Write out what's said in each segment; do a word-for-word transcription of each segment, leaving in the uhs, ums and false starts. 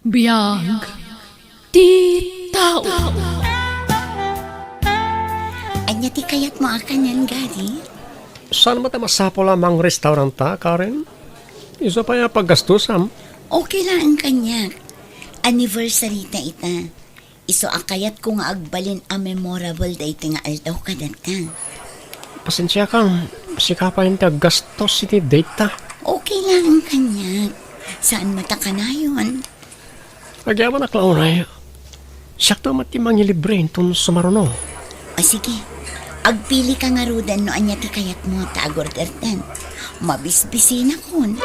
Biag ti tao. Ania ti kayatmo a kanen, Gary? Saan met a masapul a mangrestauranta, Karen? Isu pay a paggastusam. Okay laeng kaniak. Anniversary ta ita. Isu a kayatko nga agbalin a memorable daytoy nga aldaw kadata. Pasensiakam, sika pay ti aggastos iti date ta. Okay laeng kaniak. Saan met a kanayon? Agyamanak la unay. Siakto met ti mangilibre inton sumaruno. O sige, agpilika ngaruden no ania ti kayatmo ta agordertan. Mabisbisinakon.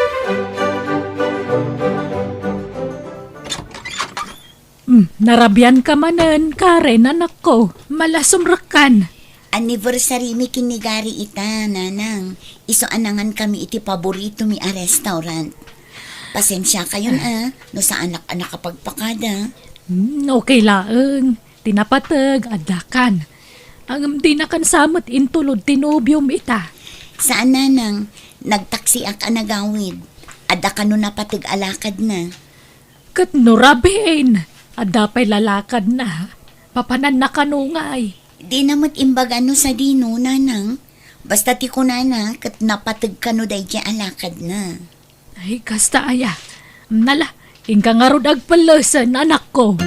Hmm, narabianka manen, Karen, anakko. Malasumrekkan. Anniversary mi ken ni Gary ita, nanang. Isu a nangankami iti paboritomi a restaurant. Pasensiakayon a, no saanak a nakapagpakada. Hmm, okay laeng. Ti napateg, addakan. Ngem dinakan sa met intulod ti nobiom ita. Saan, nanang. Nagtaksiak a nagawid. Adda kano napateg a lakadna. Ket no rabiin, adda pay lalakadna. Papananna kano ngay? Dina met imbaga no sadino, nanang. Basta ti kunana, ket napateg kano daydiay a lakadna. Ay, kasta aya. Nala, inka ngarud agpellesen, anakko.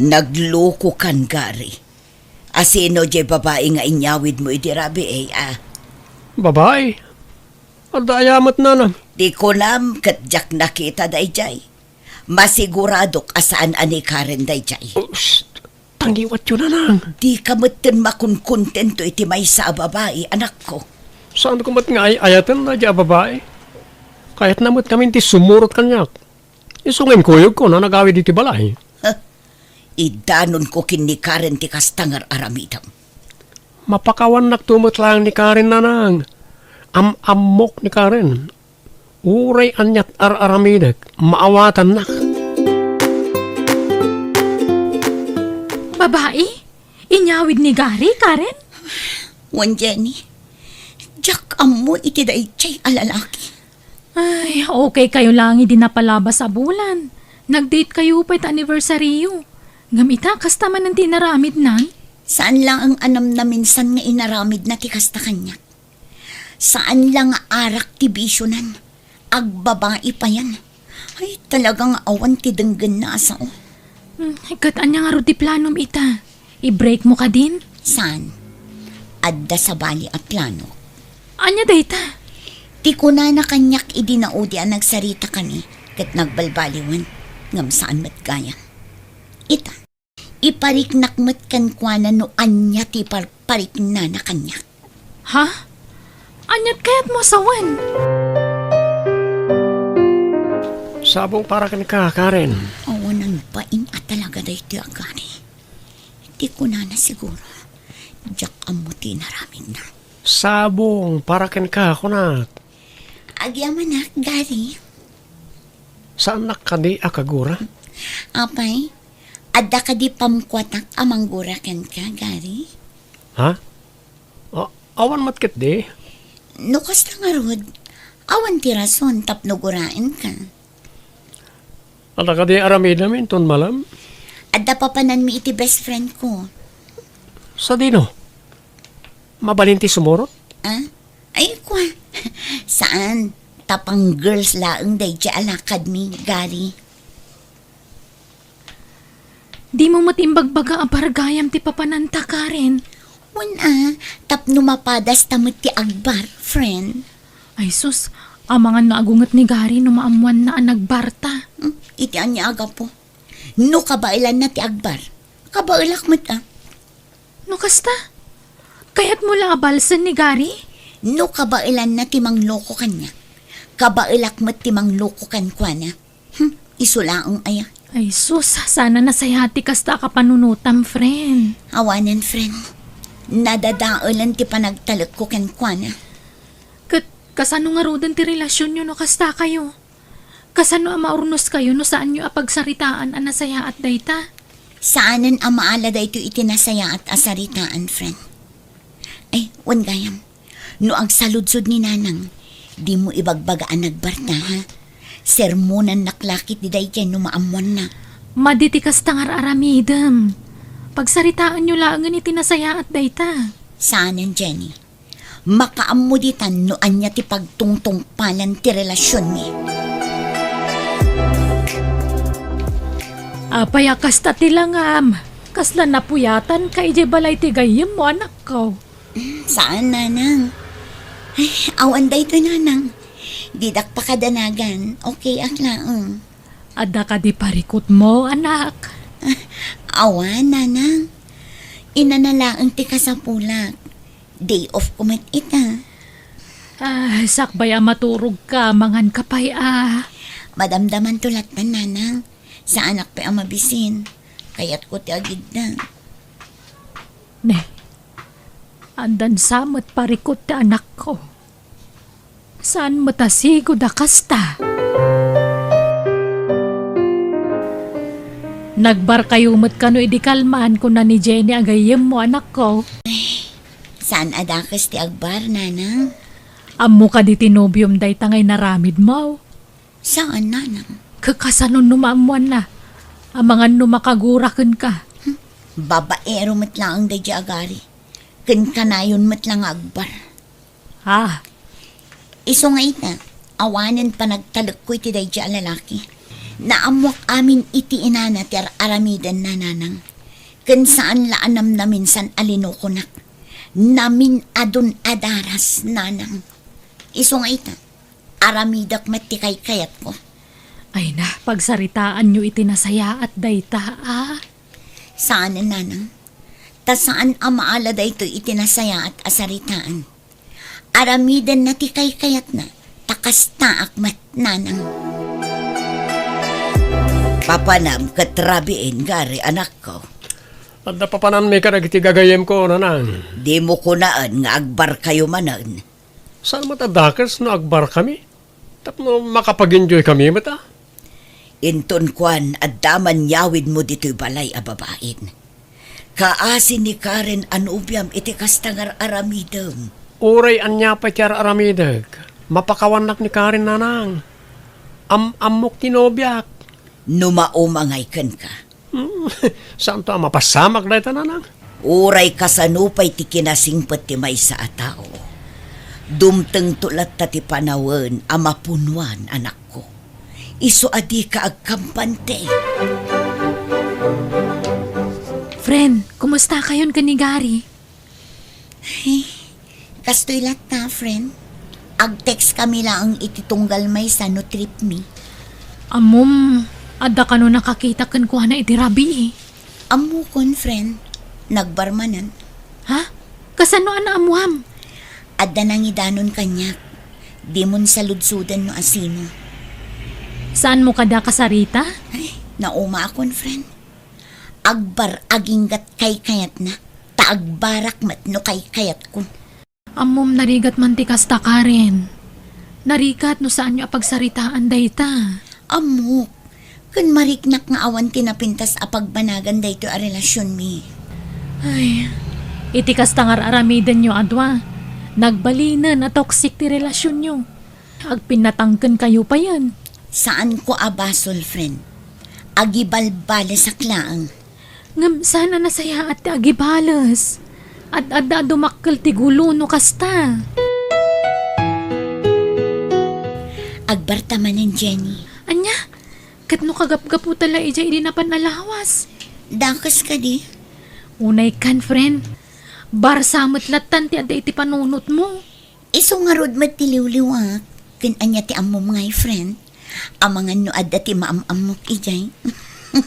Naglokokan, Gary. Asino diay babai nga inyawidmo idi rabii, a? Babai? Adda aya met, nanang? Ti kunam ket diak nakita daydiay. Masiguradok a saan a ni Karen daydiay. Us, tangiwatyo, nanang. Dika metten makonkontento iti maysa a babai, anakko. Saanko met nga ay-ayaten daydiay a babai. Kayatna met ngamin ti sumurot kaniak. Isu nga inkuyogko no nagawid iti balay. Ha? Idanonko ken ni Karen ti kasta nga ar-aramidem. Mapakawannakto met laeng ni Karen, nanang. Am-ammok ni Karen. Uray aniat ar-aramidek, maawatannak. Babai? Inyawid ni Gary, Karen? Wen, Jenny. Diak ammo iti daydiay a lalaki. Ay, okay kayo lang idi napalabas a bulan. Nag-date kayo pay ta anniversaryo. Ngem ita, kasta manen ti inaramidnan? Saan laeng a namnaminsan nga inaramidna ti kasta kaniak. Saan la nga arak ti bisionan. Agbabai payen. Ay, talaga nga awan ti denggenna a sao. Hmm, ket ania ngarud ti planom ita? I-break mo kadin? Saan? Adda sabali a plano. Ania dayta? Ti kunana kaniak idi naudi a nagsaritakami ket nagbalbaliwen, ngem saan met gayam. Ita, ipariknak met kenkuana no ania ti par-, pariknana kaniak. Ha? Aniat kayatmo a sawen? Sabong para kenka, Karen. Awanan bain a talaga daytoy a Gary. Ti kunana siguro, diak ammo ti inaramidna. Sabong para kenka, kunak. Agyamanak, Gary. Saannak kadi a kagura? Apay, adda kadi pamkuatak a manggura kenka, Gary? Ha? A-, awan met ketdi. No kasta ngarud, awan ti rason tapno guraenka. Adda kadi aramidem inton malem? Adda papananmi iti best friend ko. Sadino? Mabalin ti sumurot? Ah? Ay, kwa. Saan? Ta pang-girls laeng daydiay a lakadmi, Gary. Dimo met imbagbaga a bar gayam ti papananta, Karen. Wen a, tapno mapadasta met ti agbar, friend. Ay sus, amangan nga agunget ni Gary no maammoanna a nagbarta. Hmm, iti ania a gapu? No kabaelanna ti agbar, kabaelak met a. No kasta, kayatmo la a balsen ni Gary? No kabaelanna ti mangloko kaniak, kabaelak met ti mangloko kenkuana. Hmm, isu laeng aya. Ay sus, saan a nasayaat ti kasta a kapanunotam, friend. Awanen, friend. Nadadaelen ti panagtalekko kenkuana. Ket kasano ngaruden ti relasionyo no kasta kayo? Kasano a maurnos kayo no saanyo a pagsaritaan a nasayaat dayta? Saanen a maala daytoy iti nasayaat a saritaan, friend. Ay, wen gayam. No agsaludsod ni Nanang, dimo ibagbaga a nagbarta, ha? Sermonannak la ketdi daydiay no maammoanna. Madi ti kasta nga ar-aramidem. Pagsaritaenyo laengen iti nasayaat dayta. Saanen, Jenny. Makaammo ditan no ania ti pagtungtungpalan ti relasionmi. Apay a kasta ti langam? Kasla napuyatanka idiay balay ti gayyemmo, anakko? Saan, nanang. Ay, awan daytoy, nanang. Didak pakadanagan. Okay ak laeng. Adda kadi parikutmo, anak? Ah, awan, nanang. Inana laeng ti kasapulak. Day off ko met ita. Ah, sakbay a maturogka, manganka pay a. Madamdamanto lattan, nanang. Saanak pay a mabisin. Kayatko ti agiddan. Ne, addan sa met parikut ti anakko. Saan met a sigud a kasta? Nagbarkayo met kano idi kalman, kuna ni Jenny a gayyemmo, anakko? Saan a dakes ti agbar, nanang? Ammo kadi ti nobiom dayta nga inaramidmo? Saan, nanang. Kakasanon no maammoanna? Amangan no makagura kenka. Hmm. Babaero met laeng daydiay a gari. Ken kanayon met la nga agbar. Ah. Isu nga ita, awanen panagtalekko iti daydiay a lalaki. Naammoak amin iti inana ti ar-aramidenna, nanang. Ken saan la a namnaminsan a linokonak. Namin-adun a daras, nanang. Isu nga ita, aramidek met ti kaykayatko. Ay na, pagsaritaanyo iti nasayaat dayta, a? Saanen, nanang. Ta saan a maala daytoy iti nasayaat a saritaan. Aramidenna ti kaykayatna, ta kastaak met, nanang. Papanam ket rabiin, Gary, anakko. Adda papananmi kadagiti gagayyemko, nanang. Dimo kunaen nga agbarkayo manen. Saan met a dakes no agbarkami? Tapno makapag-enjoy kami met, a? Inton kuan, adda man yawidmo ditoy balay a babain. Kaasi ni Karen a nobiam iti kasta nga ar-aramidem. Uray ania pay ti ar-aramidek, mapakawannak ni Karen, nanang. Am-ammok ti nobiak. No maumangay kenka, Hmm, saanto a mapasamak dayta, nanang? Uray kasano pay ti kinasingpet ti maysa a tao, dumtengto latta ti panawen a mapunuan, anakko. Isu a dika agkampante. Friend, kumusta kayon ken ni Gary? Ay, kastoy latta, friend. Ag-text kami laeng iti tunggal maysa no trip mi. Ammom, adda kano nakakita kenkuana iti rabii? Ammokon, friend. Nagbar manen. Ha? Kasano a naammuam? Adda nangidanon kaniak. Dimon saludsoden no asino. Saanmo kada kasarita? Ay, naumaakon, friend. Agbar aginggat kaykayatna, ta agbarak met no kaykayatko. Ammom, narigat man ti kasta, Karen. Narigat no saanyo a pagsaritaan dayta. Ammok, ken mariknak nga awan ti napintas a pagbanagan daytoy a relasionmi. Ay, iti kasta nga ar-aramidenyo a dua, nagbalinen a toxic ti relasionyo. Agpinnatangkenkayo payen. Saanko a basol, friend. Agibalbalesak laeng. Ngem saan a nasayaat ti agibales. Ad-adda a dumakkel ti gulo no kasta. Agbarta manen, Jenny. Ania? Ket no kagapgaputa la idiay idi napan a lawas? Dakes kadi? Unay kan, friend. Barsa met lattan ti adda iti panunotmo. Isu ngarud met ti liwliwak, ken ania ti ammom ngay, friend? Amangan no adda ti maam-ammok idiay.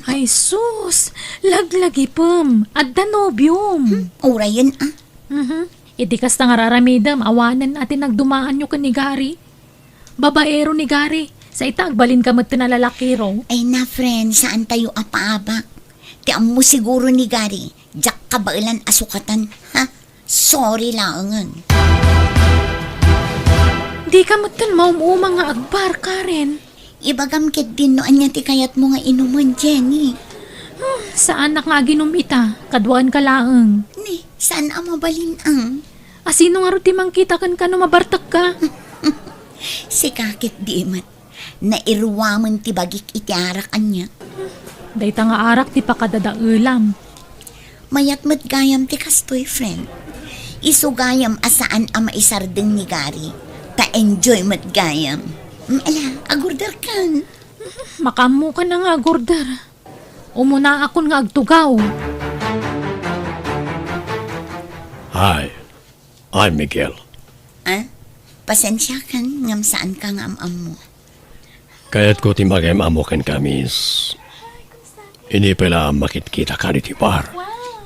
Ay sus, laglagipem, adda nobiom. Hmm, urayen a. Mhm. Iti kasta nga ar-aramidem, awanen a ti nagdumaanyo ken ni Gary. Babaero ni Gary, saita agbalinka met ti nalalakiro. Ay na, friend, saan tayo a paabak. Ti ammo siguro ni Gary, diak kabaelan a sukatan, ha? Sorry laengen. Dika metten maum-uma nga agbar, Karen. Ibagam ketdin no ania ti kayatmo nga inumen, Jenny. Hmm, saanak nga aginum ita, kaduaenka laeng. Ni, saan a mabalin ang? Asino ngarud ti mangkita kenka no mabartekka? Sika ketdi met. Nairuamen ti bagik iti arak, ania? Dayta nga arak ti pakadadaelam. Mayat met gayam ti kastoy, friend. Isu gayam a saan a maisardeng ni Gary. Ta enjoy met gayam. Mm, ala, agorderkan. Makaammokan a nga agorder. Umunaakon nga agtugaw. Hi, I'm Miguel. Ah? Pasensiakan ngem saanka nga am-ammo. Kayatko ti makimam-ammo kenka, miss. Idi pay la a makitkitaka ditoy bar.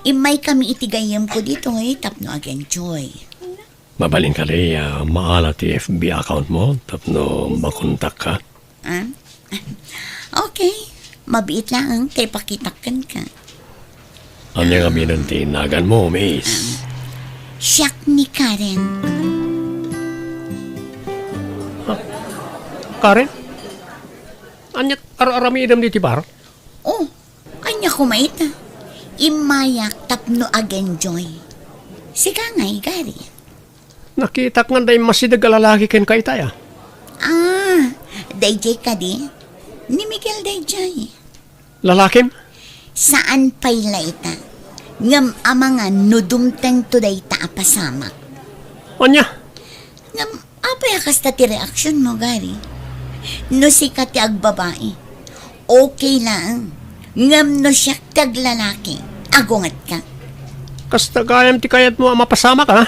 Immaykami iti gayyemko ditoy tapno agenjoy. Mabalin kadi a maala ti F B account mo tapno makontakka? Ah? Okay. Mabiit laeng ta ipakitak kenka. Ania ngamin ti naganmo, miss? Siak ni Karen. Karen? Ania ar-aramidem ditoy bar? Oh, ania koma ita? Immayak tapno agenjoy. Sika ngay, Gary? Nakitak nga adda immasideg a lalaki kenka ita, a. Ah, dayjay kadi? Ni Miguel dayjay. Lalakim? Saan pay la ita. Ngem amangan no dumtengto dayta a pasamak. Ania? Ngem apay a kasta ti reaksionmo, Gary? No sika ti agbabai, okay laeng. Ngem no siak ti aglalaki, agungetka. Kasta gayam ti kayatmo a mapasamak, a?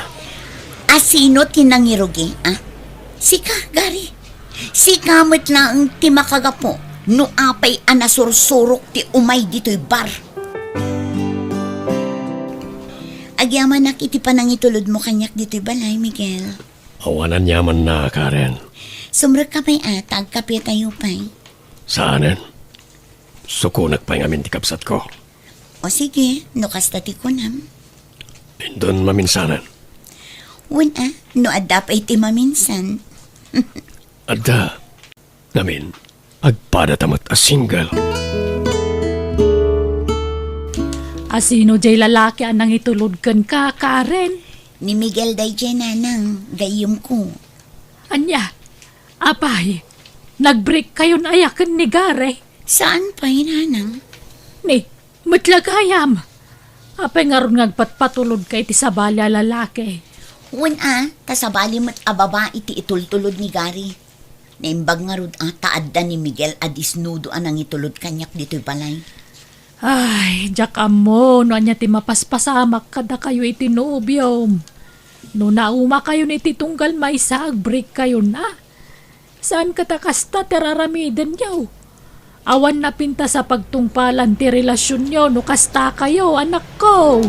A sino ti nangirugi, a? Sika, Gary. Sika met laeng ti makagapu no apay a nasursurok ti umay ditoy bar. Agyamanak iti panangitulodmo kaniak ditoy balay, Miguel. Awan aniamanna, Karen. Sumrekka pay a ta agkapetayo pay. Saanen. Sukonek pay ngamin ti kabsatko. O sige, no kasta ti kunam. Inton maminsanen. Wen a, no adda pay ti maminsan. Adda. Ngamin, agpadata met a single. A sino jay lalaki a nangitulod kenka, Karen? Ni Miguel dayjay, nanang, gayyemko. Ania? Apay, nag-break kayon aya ken ni Gary? Saan pay, nanang. Ni, met la gayam. Apay ngarud nga agpatpatulodka iti sabali a lalaki? Wen a, ta sabali met a babai ti itultulod ni Gary. Naimbag ngarud a ta adda ni Miguel a disnudo a nangitulod kaniak ditoy balay. Ay, diak ammo no ania ti mapaspasamak kadakayo iti nobiom. No naumakayon iti tunggal maysa, agbreak kayon a. Saan ket a kasta ti raramidenyo. Awan napintas a pagtungpalan ti relasionyo no kasta kayo, anakko.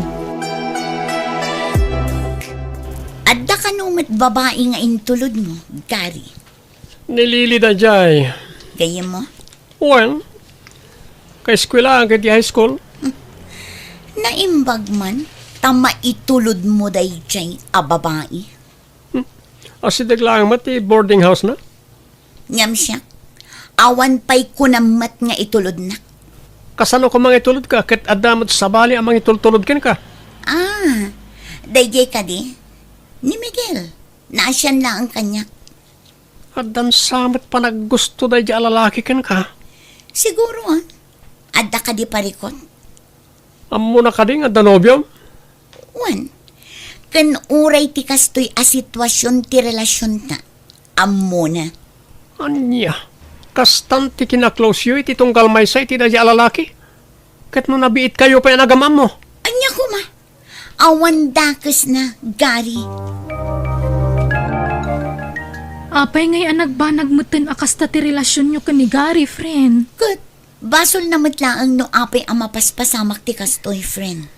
Adda kano met babai nga intulodmo, Gary? Ni Lily dayjay. Gayyemmo? Wen, kaeskuelaan ket ti high school. Naimbag man, ta maitulodmo dayjay a babai. Hmm. Asideg laeng met ti boarding house na? Ngem siak, awan pay kunam met nga itulodnak. Kasano koma nga itulodka ket adda met sabali a mangitultulod kenka? Ah, dayjay kadi? Ni Miguel, naasian laeng kaniak. Addan sa met panaggusto daydi a lalaki kenka? Siguro, ah. Adda kadi parikut? Ammona kadi nga adda nobiom? Wen, ken uray ti kastoy a situasion ti relasionta, ammona. Ania? Kastan ti kinaklosyo iti tunggal maysa iti daydi a lalaki? Ket no nabiitkayo pay a nagam-ammo? Ania koma? Awan dakesna, Gary. Apay ngay a nagbanag metten a kasta ti relasionyo ken ni Gary, friend? Ket basolna met laeng no apay a mapaspasamak ti kastoy, friend.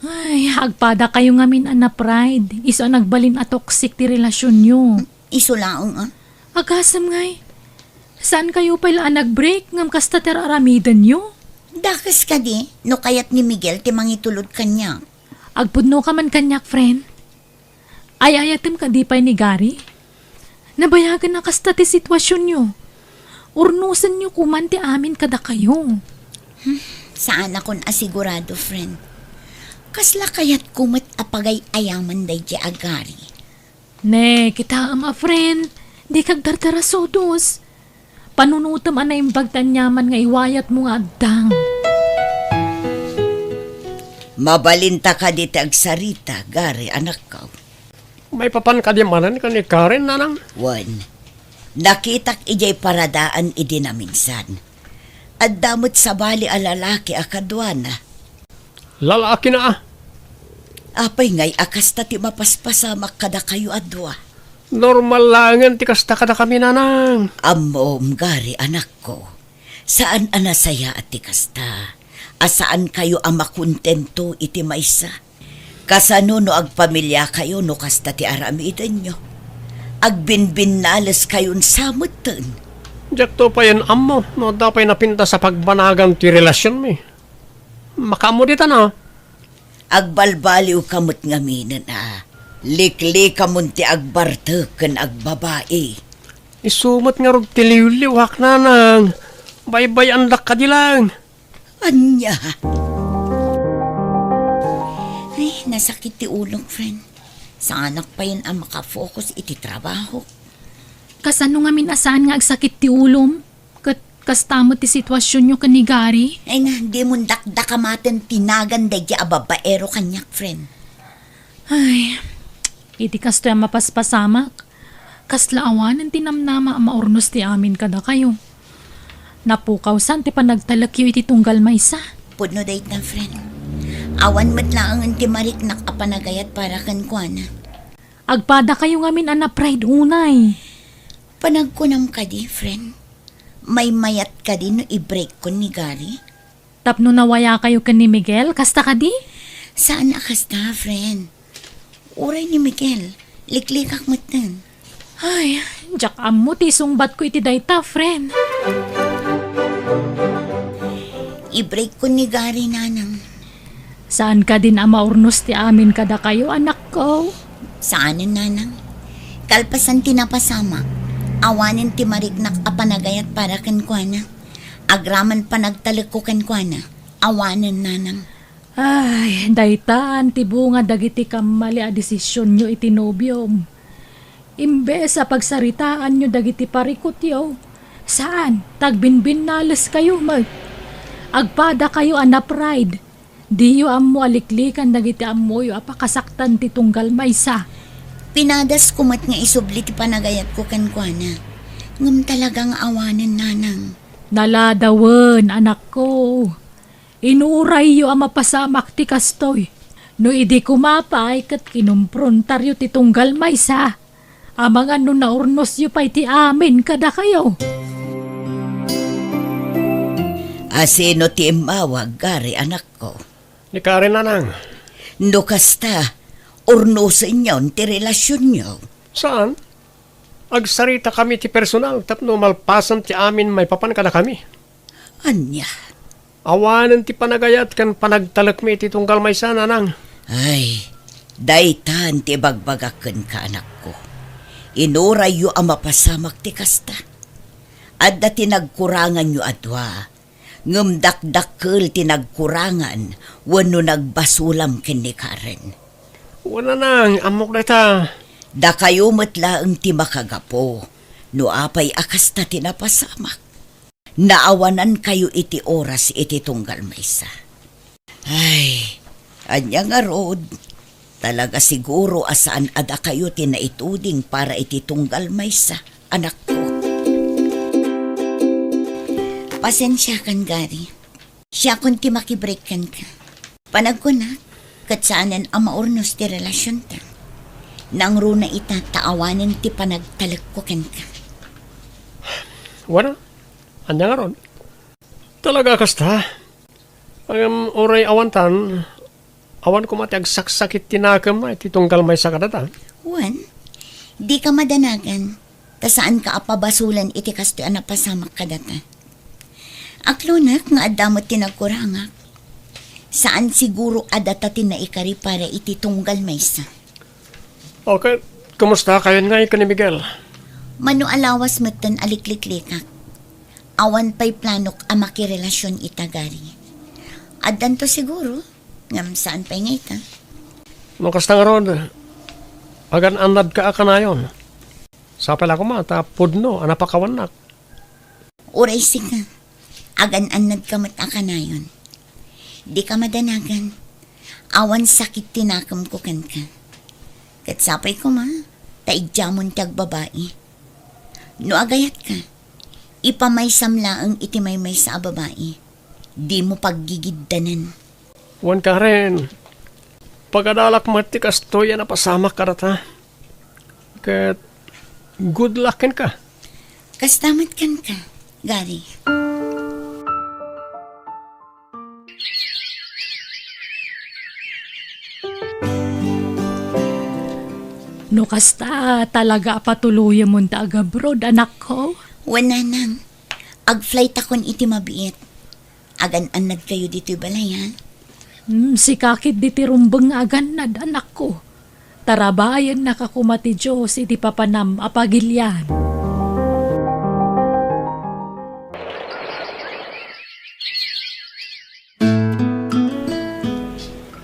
Ay, agpadakayo ngamin a na-pride, isu a nagbalin a toxic ti relasionyo. Isu laeng, a? Agasem ngay, saankayo pay la a nag-break ngem kasta ti ar-aramidenyo? Dakes kadi no kayat ni Miguel ti mangitulod kaniak. Agpudnoka man kaniak, friend. Ay-ayatem kadi pay ni Gary? Nabayagen a kasta ti situasionyo. Urnosenyo koman ti amin kadakayo. Hmm, saanakon a sigurado, friend. Kasla kayatko met a pagay-ayaman daydi a Gary. Ne, kitaem a friend, dika agdardarasudos. Panunotem a naimbag ti aniaman nga iwayatmo nga addang. Mabalinta kadi ti agsarita, Gary, anakko? Maipapan kadi manen ken ni Karen, nanang? Wen, nakitak idiay paradaan idi naminsan. Adda met sabali a lalaki a kaduana. Lalaki na, ah. Apay ngay a kasta ti mapaspasamak kadakayo a dua? Normal laengen ti kasta kadakami, nanang. Ammom, Gary, anakko. Saan a nasayaat ti kasta, a saankayo a makontento iti maysa. Kasano no agpamiliakayo no kasta ti aramidenyo? Agbinbinnaleskayon sa metten. Diakto payen ammo no adda pay napintas a pagbanagan ti relasionmi. Makaammo dita, no? Agbalbaliwka met ngaminen a liklikamon ti agbartek ken agbabai. Isu met ngarud ti liwliwak, nanang. Baybay-andak kadi laeng. Ania? Ay, nasakit ti ulok, friend. Saanak payen a makafocus iti trabaho. Kasano ngamin a saan nga agsakit ti ulom? Ket kasta met ti situasionyo ken ni Gary? Ay na, dimon dakdakamaten ti nagan daydi a babaero kaniak, friend. Ay, iti kastoy a mapaspasamak, kasla awanen ti namnama a maurnos ti amin kadakayo. Napukawsan ti panagtalekyo iti tunggal maysa. Pudno dayta, friend. Awan met laengen ti mariknak a panagayat para kenkuana. Agpadakayo ngamin a na-pride unay. Panagkunam kadi, friend? Maymayat kadi no i-break kon ni Gary? Tapno nawayakayo ken ni Miguel, kasta kadi? Saan a kasta, friend. Uray ni Miguel, liklikak metten. Ay, diak ammo ti isungbatko iti dayta, friend. I-break kon ni Gary, nanang. Saan kadin a maurnos ti amin kadakayo, anakko? Saanen, nanang. Kalpasan ti napasamak, awanen ti mariknak a panagayat para kenkuana. Agraman panagtalekko kenkuana, awanen, nanang. Ay, daytan ti bunga dagiti kammali a desisionyo iti nobiom. Imbes a pagsaritaanyo dagiti parikutyo, saan, ta agbinbinnaleskayo met. Agpadakayo a na-pride. Diyo ammo a liklikan dagiti ammoyo a pakasaktan ti tunggal maysa. Pinadasko met nga isubli ti panagayatko kenkuana. Ngem talaga nga awanen, nanang. Naladawen, anakko. Inurayyo a mapasamak ti kastoy. No idi koma pay ket kinumprontaryo ti tunggal maysa, amangan no naurnosyo pay ti amin kadakayo. A sino ti immawag, Gary, anakko? Ni Karen, nanang. No kasta, urnosenyon ti relasionyo. Saan? Agsaritakami ti personal tapno malpasen ti amin maipapan kadakami. Ania? Awanen ti panagayat ken panagtalekmi iti tunggal maysa, nanang. Ay, daytan ti ibagbagak kenka, anakko. Inurayyo a mapasamak ti kasta. Adda ti nagkuranganyo a dua, ngem dakdakkel ti nagkurangan wenno nagbasolam ken ni Karen. Wen, nanang, ammok dayta. Dakayo met laeng ti makagapu no apay a kasta ti napasamak. Naawanankayo iti oras iti tunggal maysa. Ay, ania ngarud? Talaga siguro a saan a dakayo ti naituding para iti tunggal maysa, anakko. Pasensiakan, Gary. Siakon ti makibreak kenka. Panagkunak, ket saanen a maurnos ti relasionta. Nangruna ita ta awanen ti panagtalekko kenka. Wen, ania ngarud? Talaga kasta? Ngem uray awantan, awan koma ti agsaksakit ti nakemna iti tunggal maysa kadata. Wen, dika madanagan, ta saanka a pabasolen iti kastoy a napasamak kadata. Aklonek nga adda met ti nagkurangak. Saan siguro a data ti naikari para iti tunggal maysa. Okay, kumusta kayon nga ken ni Miguel? Mano a lawas metten a likliklikak. Awan pay planok a makirelasion ita, Gary. Addanto siguro, ngem saan pay nga ita. No kasta ngarud, agan-annadka a kanayon. Sapay la koma ta pudno a napakawannak. Uray sika, agan-annadka met a kanayon. Dika madanagan. Awan sakit ti nakemko kenka. Ket sapay koma, ta idiamon ti agbabai. No agayatka, ipamaysam laeng iti maymaysa a babai. Dimo paggigiddanen. Wen, Karen, pagadalak met ti kastoy a napasamak kadata. Ket good luck kenka. Kasta met kenka, Gary. No kasta, talaga a patuloyemon ta agabroad, anakko? Wen, nanang. Agflightakon iti mabiit. Agan-annadkayo ditoy balay, ha? Hmm, sika ketdi ti rumbeng nga agannad, anakko. Tarabaayennak a koma ti Dios iti papanam a pagilian.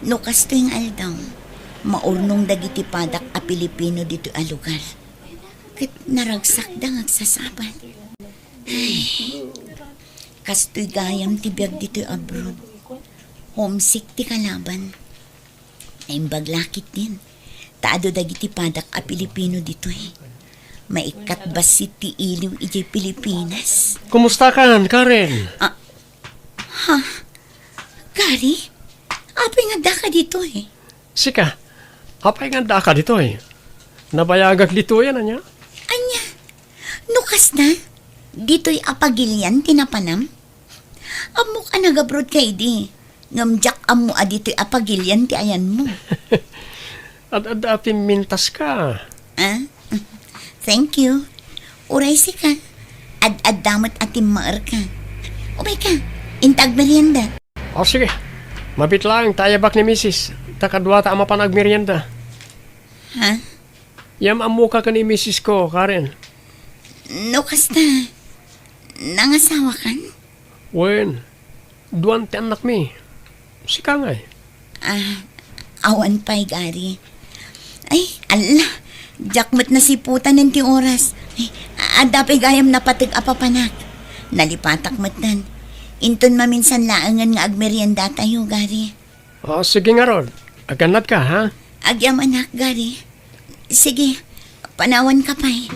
No kastoy nga aldaw, maurnong dagiti padak a Pilipino ditoy a lugar. Ket naragsakda nga agsasabal. Ay, kastoy gayam ti biag ditoy abroad. Homesick ti kalaban. Naimbag la ketdin, ta adu dagiti padak a Pilipino ditoy. Maikkat bassit ti iliw idiay Pilipinas. Kumustakan, Karen? Ah, ha? Gary? Apay nga addaka ditoy? Sika, apay nga addaka ditoy? Nabayagak ditoy, ania? Ania? No kasta, ditoy a pagilian ti napanam? Ammok a nagabroad ka idi, ngem diak ammo a ditoy a pagilian ti ayanmo. Ad-adda a pimmintaska. Ah? Thank you. Uray sika, ad-adda met a timmaerka. Umayka, inta agmerienda. O, sige. Mabiit laeng ta ayabak ni misis, ta kaduata a mapan agmerienda. Ha? Ngem ammoka ken ni misisko, Karen. No kasta, nangasawakan? Wen, duan ti annakmi. Sika ngay? Ah, awan pay, Gary. Ay, ala, diak met nasiputanen ti oras. Ay, adda pay gayam napateg a papanak. Nalipatak metten. Inton maminsan laengen nga agmeriendatayo, Gary. O, sige ngarud. Agannadka, ha? Agyamanak, Gary. Sige, panawanka pay.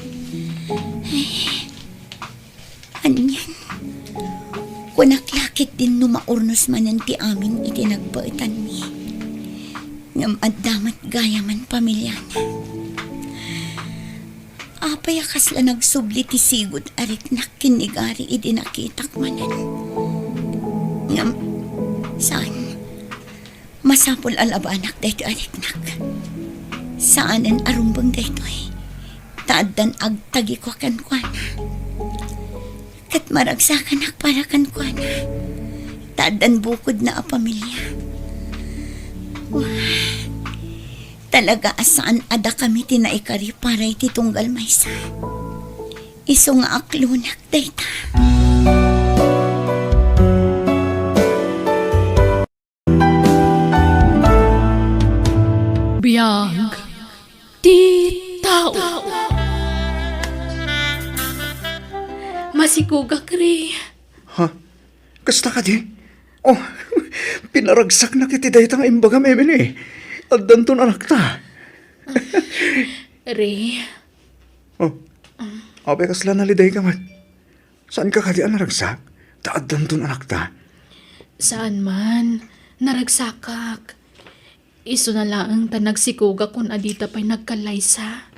Ay, anian? Kunak la ketdin no maurnos manen ti amin iti nagbaetanmi. Ngem adda met gayamen pamiliana. Apay a kasla nagsubli ti sigud a riknak ken ni Gary idi nakitak manen? Ngem, saan? Masapul a labanak daytoy a riknak. Saanen a rumbeng daytoy, ta addan agtagikua kenkuana. Ket maragsakanak para kenkuana, ta addan bukodna a pamilia. Wa, talaga a saan a dakami ti naikari para iti tunggal maysa. Isu nga aklonak dayta. Biag ti tao. Masikugak, Ray. Ha? Kasta kadi? Oh, pinaragsaknak iti dayta nga imbagam, Emily. Addanton anakta. Ray. Oh, apay kasla nalidayka met? Saanka kadi a naragsak? Ta addanton anakta. Saan man, naragsakak. Isuna laeng ta nagsikugakon a dita pay nagkallaysa.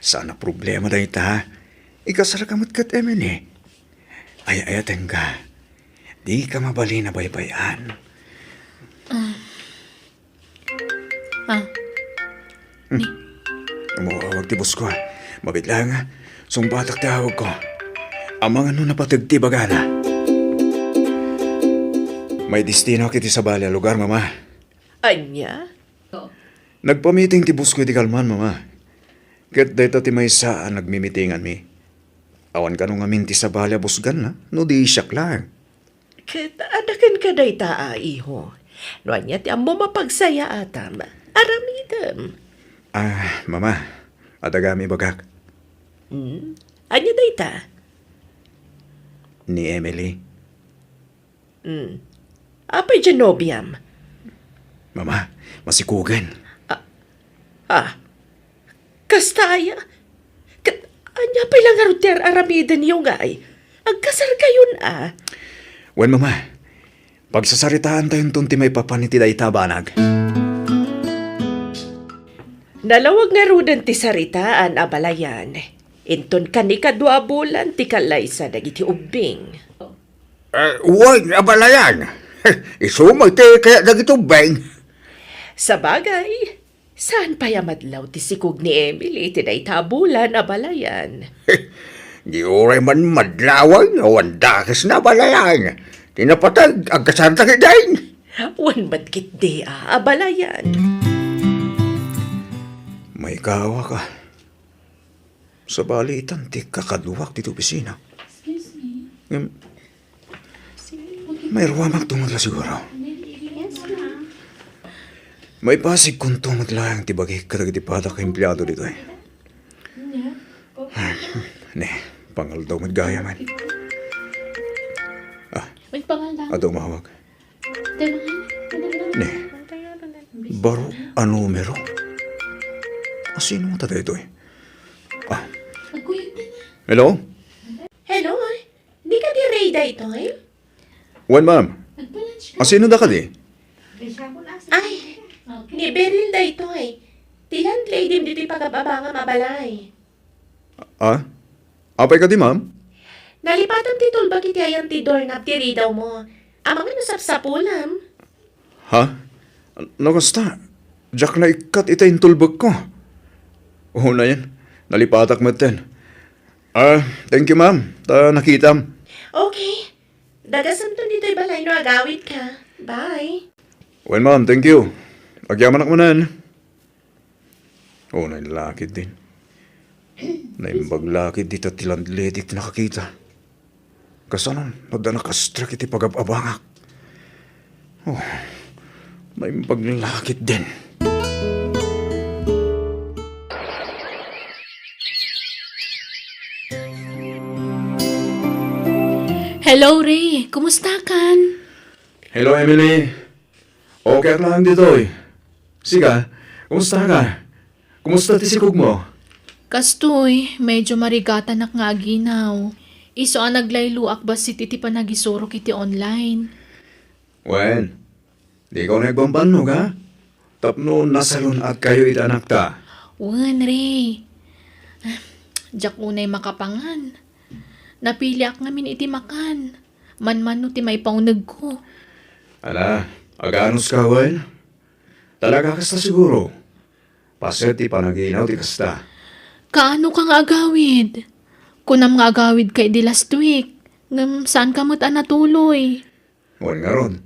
Saan a problema dayta. Ikasalka met ket Emily. Ay-ayatenka. Dika mabalin a baybay-an. Ah. Ah. Hmm. Ni? Umawag ti boss ko, ah. Mabiit laeng, ah. Sungbatak ti awagko. Amangan no napateg ti ibagana. May destino iti sabali a lugar, Mama. Ania? Nagpamiting ti boss ko iti kalman, Mama. Ket dayta ti maysa a nagmimitinganmi. Awan kano ngamin ti sabali a busganna, no di siak laeng. Ket adda kenka dayta a iho. No ania ti ammom a pagsayaatam, aramidem. Ah, Mama, adda gayam ibagak. Hmm? Ania dayta? ni Emily. Hmm. Apay diay nobiam? Mama, masikugen. Ah, ah. Kasta aya? Ket ania pay la ngarud ti ar-aramidenyo ngay? Agkasarkayon a. Wen, Mama, pagsasaritaantayonton ti maipapan iti dayta a banag. Nalawag ngaruden ti saritaan, abalayan. Inton kanikadua a bulan ti kallaysa dagiti ubbing. Eh, wen, abalayan. Isu met ti kayat dagiti ubbing. Sabagay, saan pay a madlaw ti sikog ni Emily iti dayta a bulan, abalayan. Di uray man madlaw, awan dakes na, abalayan. Ti napateg, agkasarda ketdin. Wen met ketdi a, abalayan. Maikawak a. Sabali itan ti kakaduak ditoy opisina. Excuse me. Ngem, mairuamakto met la siguro. Yes, ma'am. Maipasigkonto met laeng ti bagik kadagiti padak a empleado ditoy. Ne, pangaldaw met gayam. Ah, may pangaldaw. Adu umawag. Ne. Baro a numero. Asino ngata daytoy? Ah. Hello? Hello, di kadi Ray daytoy? Wen, ma'am. Asino da kadi? Ay, ni Beryl daytoy. Ti landlady ditoy pagab-abangam a balay. Ah? Apay kadi, ma'am? Nalipatam ti tulbek iti ayan ti doorknob ti ridawmo. Amangan no sapsapulam. Ha? No kasta, diak naikkat iti intulbekko. Unayen, nalipatak metten. Ah, thank you, ma'am, ta nakitam. Okay. Dagasemton ditoy balay no agawidka. Bye. Well, ma'am, thank you. Agyamanak manen. Unay la ketdin. Naimbag la ketdi ta ti landlady ti nakakita. Kasano no adda nakastrek iti pagab-abangak? Oh, naimbag la ketdin. Hello, Ray. Kumusta kan? Hello, Emily. Okay ak laeng ditoy. Sika, kumusta ka? Kumusta ti sikogmo? Kastoy, medyo marigatanak nga aginaw. Isu a naglayloak bassit iti panagisurok iti online. Wen, dika unay agbambannog, ha? Tapno nasalun-atkayo iti anakta. Wen, Ray. Ah, diak unay makapangan. Napiliak ngamin iti makan. Manmano ti maipaunegko. Ala, aganuska, wen? Talaga kasta siguro? Paset ti panaginaw ti kasta. Kaano ka nga agawid? Kunam nga agawid ka idi last week, ngem saan ka met a natuloy. Wen ngarud,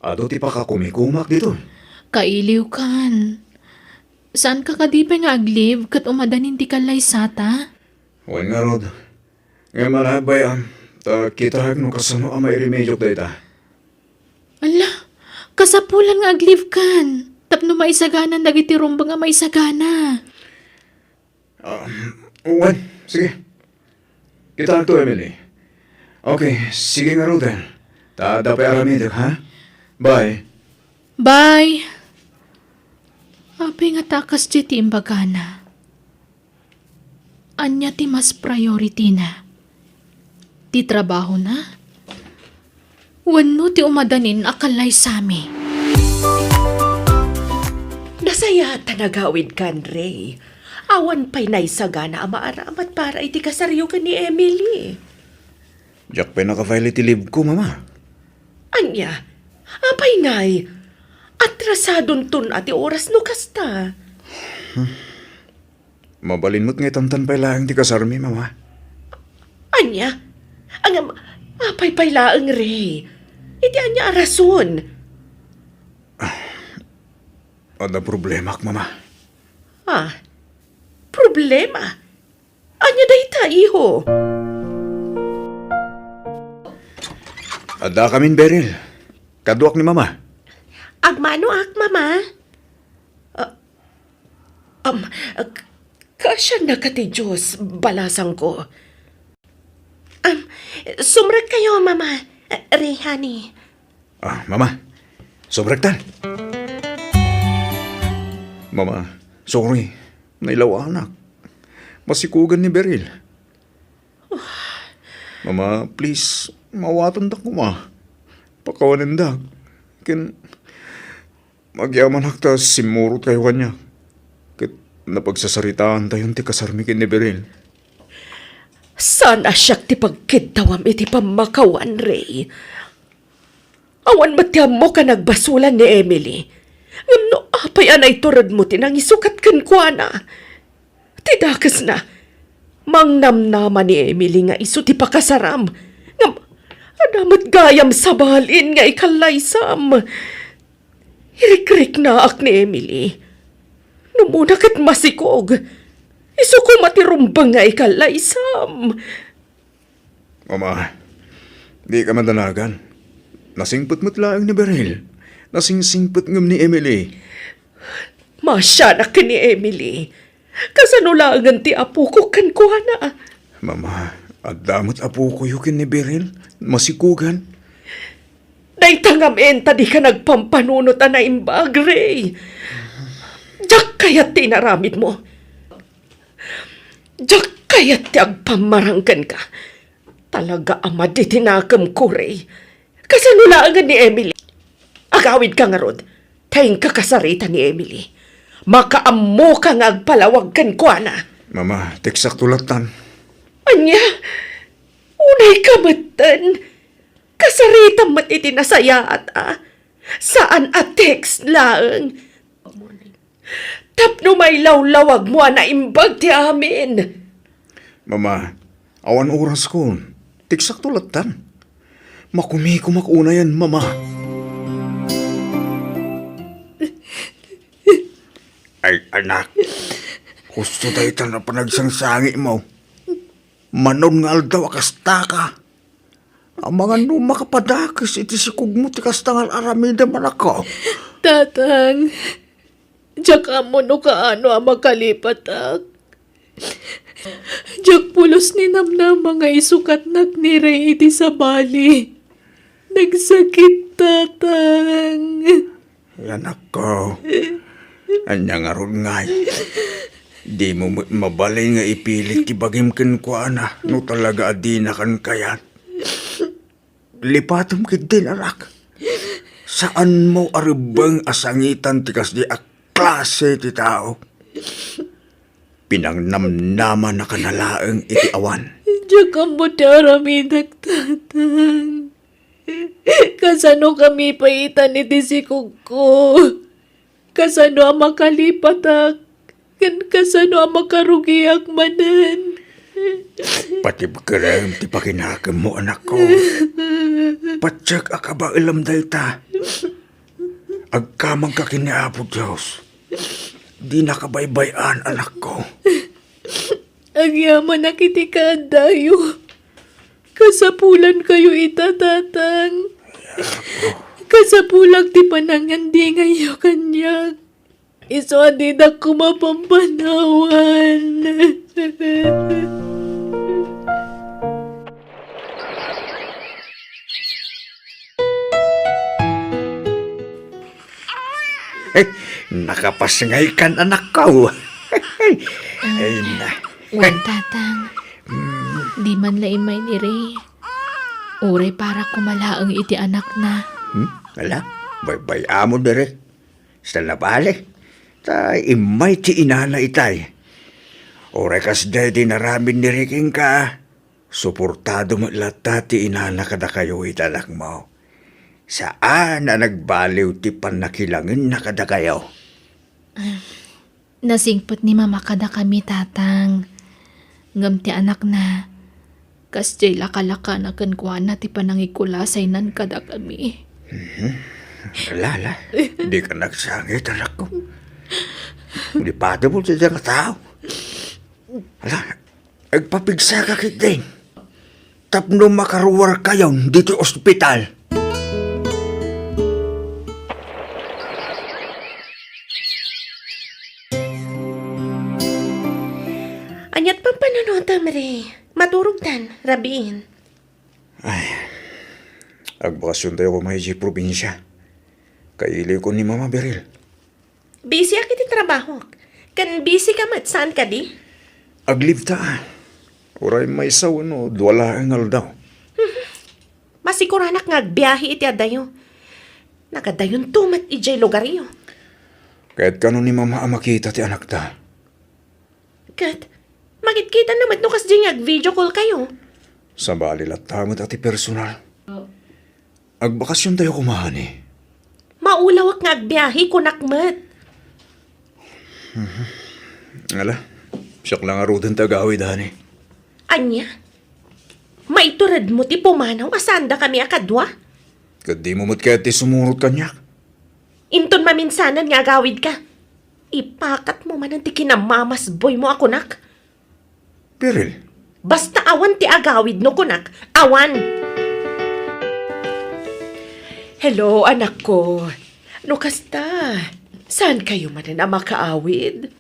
adu ti pakakumikumak ditoy. Kailiw kan. Saan ka kadi pay nga ag-leave ket umadanin ti kallaysata? Wen ngarud, ngem ala, bay-am, ta kitaek no kasano a mairemediok dayta. Ala, kasapulan nga ag-leave kan, tapno maisaganan dagiti rumbeng a maisagana. Ah, wen, sige. Kitaekto, Emily. Okay, sige ngaruden. Ta adda pay aramidek, ha? Bye. Bye. Apay ngata a kasdiay ti imbagana? Ania ti mas priority na? Ti trabahona? Wenno ti umadanin a kallaysami? Nasayaat ta nagawid kan, Ray. Awan pay naisagana a maaramat para iti kasaryo ken ni Emily. Diak pay naka-file iti leave ko, Mama. Ania? Apay ngay? Atrasadonton a ti oras no kasta. Mabalin met nga itantan pay laeng ti kasarmi, Mama. Ania? Ngem, apay pay laeng, Ray? Iti ania a rason? Adda problemak, Mama. Ah, problema? Ania dayta, iho? Addakamin, Beryl. Kaduak ni Mama. Agmanoak, Mama. Ah, um, k-, kasiannaka ti Dios, balasangko. Am, sumrekkayo, Mama. Ray, honey. Ah, Mama, sumrektan. Mama, sorry. Nailawanak. Masikugan ni Beryl. Mama, please, maawatandak koma. Pakawanendak. Ken agyamanak ta simmurotkayo kaniak. Ket napagsasaritaantayon ti kasarmi ken ni Beryl. Saan a siak ti pagkiddawam iti pammakawan, Ray. Awan met ti ammok a nagbasolan ni Emily. Ngem no apay a naituredmo ti nangisukat kenkuana? Ti dakesna, mangnamnama ni Emily nga isu ti pakasaram. Ngem adda met gayam sabalin nga ikallaysam. Irikriknaak ni Emily. Numona ket masikog. Isu koma ti rumbeng nga ikallaysam. Mama, dika madanagan. Nasingpet met laeng ni Beryl. Nasingsingpet ngem ni Emily. Masianak ken ni Emily. Kasano laengen ti apoko kenkuana? Mama, adda met apokoyo ken ni Beryl. Masikugan. Dayta ngamin ta dika nagpampanunot a naimbag, Ray. Diak kayat ti inaramidmo. Diak kayat ti agpammarang kenka. Talaga a madi ti nakemko, Ray. Kasano laengen ni Emily? Agawidka ngarud, ta inka kasarita ni Emily. Makaammoka nga agpalawag kenkuana. Mama, teksakto lattan. Ania? Unayka metten. Kasaritam met iti nasayaat a. Saan a text laeng. Tapno mailawlawagmo a naimbag ti amin. Mama, awan oraskon. Teksakto lattan. Makumikomak unayen, Mama. Ay, anak. Husto dayta a panagsangsangitmo. Manon nga aldaw a kastaka. Amangan no makapadakes iti sikogmo ti kasta nga aramidem, anakko. Tatang, diak ammo no kaano a makalipatak. Diak pulos ninamnama nga isukatnak ni Ray iti sabali. Nagsakit, Tatang. Ay, anakko, ania ngarud ngay? Dimo met mabalin nga ipilit ti bagim kenkuana no talaga a dinakan kayat. Lipatem ketdin, anak. Saanmo a rebbeng a sangitan ti kasdi a klase ti tao. Pinangnamnamanakana laeng iti awan. Diak ammo ti aramidek, Tatang. Kasanokami pay itan iti sikogko? Kasano a makalipatak? Ken kasano a makarugiak manen? Patibkerem ti pakinakemmo, anakko. Patiek a kabaelam dayta. Agkamangka ken ni Apo Dios. Dinaka baybay-an, anakko. Agyamanak iti kaaddayo. Kasapulankayo ita, Tatang. Kasapulak ti panangandingayyo kaniak. Isu a didak koma pampanawan. Eh, nakapasngaykan, anakko. Ay, na. Wen, Tatang. Di man la immay ni Ray. Uray para koma laeng iti anakna. Hmm? Ala, baybay-am diri. Sa nabali. Ta immay ti inana itay. Uray kasdiay ti inaramid ni Ray kenka. Suportado met latta ti inana kadakayo iti anakmo. Saan a nagbaliw ti pannakilangenna kadakayo. Nasingpet ni Mama kadakami, Tatang. Ngem ti anakna, kasdiay lakalakana kenkuana ti panangikulasaynan kadakami. Mhm. Ala, ala. Dika nagsangit, anakko. Di patibol ti dayta nga tao. Ala, agpapigsaka ketdin tapno makaruarkayon ditoy ospital. Aniat pampanunotam, Ray? Maturogtan, rabiin. Ay, agbakasiontayo koma idiay probinsia. Kailiwko ni Mama, Beryl. Busy-ak iti trabahok. Ken busy ka met, saan kadi? Ag-leave ta. Uray maysa wenno dua laeng nga aldaw. Masiguranak nga agbiahe iti adayo. Nagadayonto met idiay lugaryo. Ket kano ni Mama a makita ti anakta? Ket, makitkita na met no kasdi nga ag-video call kayo. Sabali latta met a ti personal. Agbakasiontayo koma, honey. Maulawak nga agbiahe, kunak met. Mhm. Ala, siak la ngaruden ti agawid, honey. Ania? Maituredmo ti pumanaw a saandakami a kadua? Ket dimo met kayat ti sumurot kaniak? Inton maminsanan nga agawidka, ipakatmo manen ti kinamamasboymo a kunak. Beryl. Basta awan ti agawid no kunak, awan. Hello, anakko. No kasta, saan kayo manen a makaawid?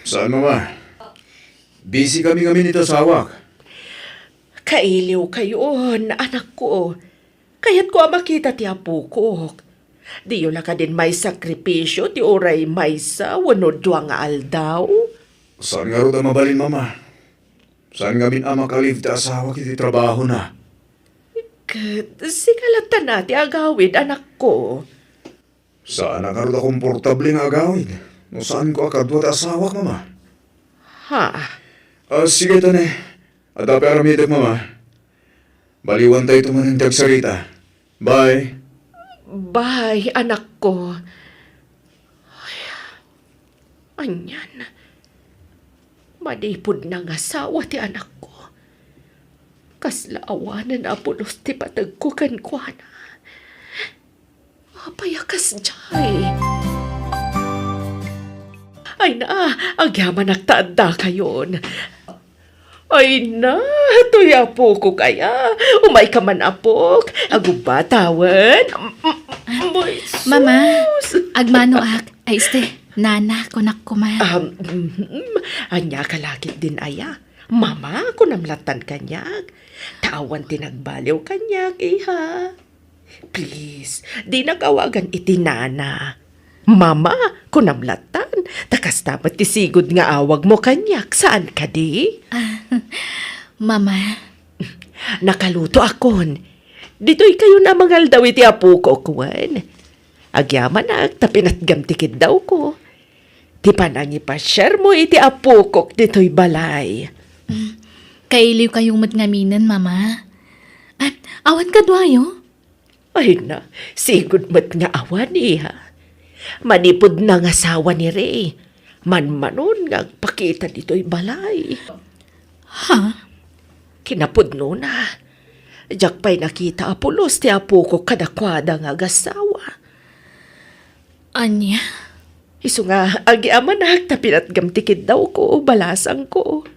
Saan, Mama? Busy kami ngamin iti asawak. Kailiw kayon, anakko. Kayatko a makita ti apokok. Diyo la kadin maisakripisio ti uray maysa wenno dua nga aldaw? Saan ngarud a mabalin, Mama. Saan ngamin a maka-leave ti asawak iti trabahona. Ket sika latta ti agawid, anakko. Saanak ngarud a komportable nga agawid no saanko a kadua ti asawak, Mama. Ha? Ah, sige, tane. Adda pay aramidek, Mama. Baliwantayto manen ti agsarita. Bye. Bye, anakko. Ay, anian? Manipud nangasawa ti anakko. Kasla awanen a pulos ti pategko kenkuana. Apay a kasdiay? Ay na, agyamanak ta adda kayon. Ay na, toy apokok aya. Umayka man, apok. Agubba tawen. Mm, mm, Mama, Jesus. Agmanoak. Ay, este, nana, kunak koma. Um, mhm. Ania ka lakit din aya? Mama, kunam lattan kaniak. Ta awan ti nagbaliw kaniak, iha. Please, dinak awagan iti nana. Mama, kunam lattan, ta kasta met ti sigud nga awagmo kaniak, saan kadi? Ah, Mama. Nakalutoakon. Ditoy kayon a mangaldaw iti apokok wen. Agyamanak ta pinatgam ti kiddawko. Ti panangipasiermo iti apokok ditoy balay. Mm, kailiw kayo met ngaminen, Mama. Ah, awan kaduayo? Ay na, sigud met nga awan, iha. Manipud nangasawa ni Ray, manmanon nga agpakita ditoy balay. Ha? Kinapudnona, diak pay nakita a pulos ti apokok kadakuada nga agasawa. Ania? Isu nga, agyamanak ta pinatgam ti kiddawko, balasangko.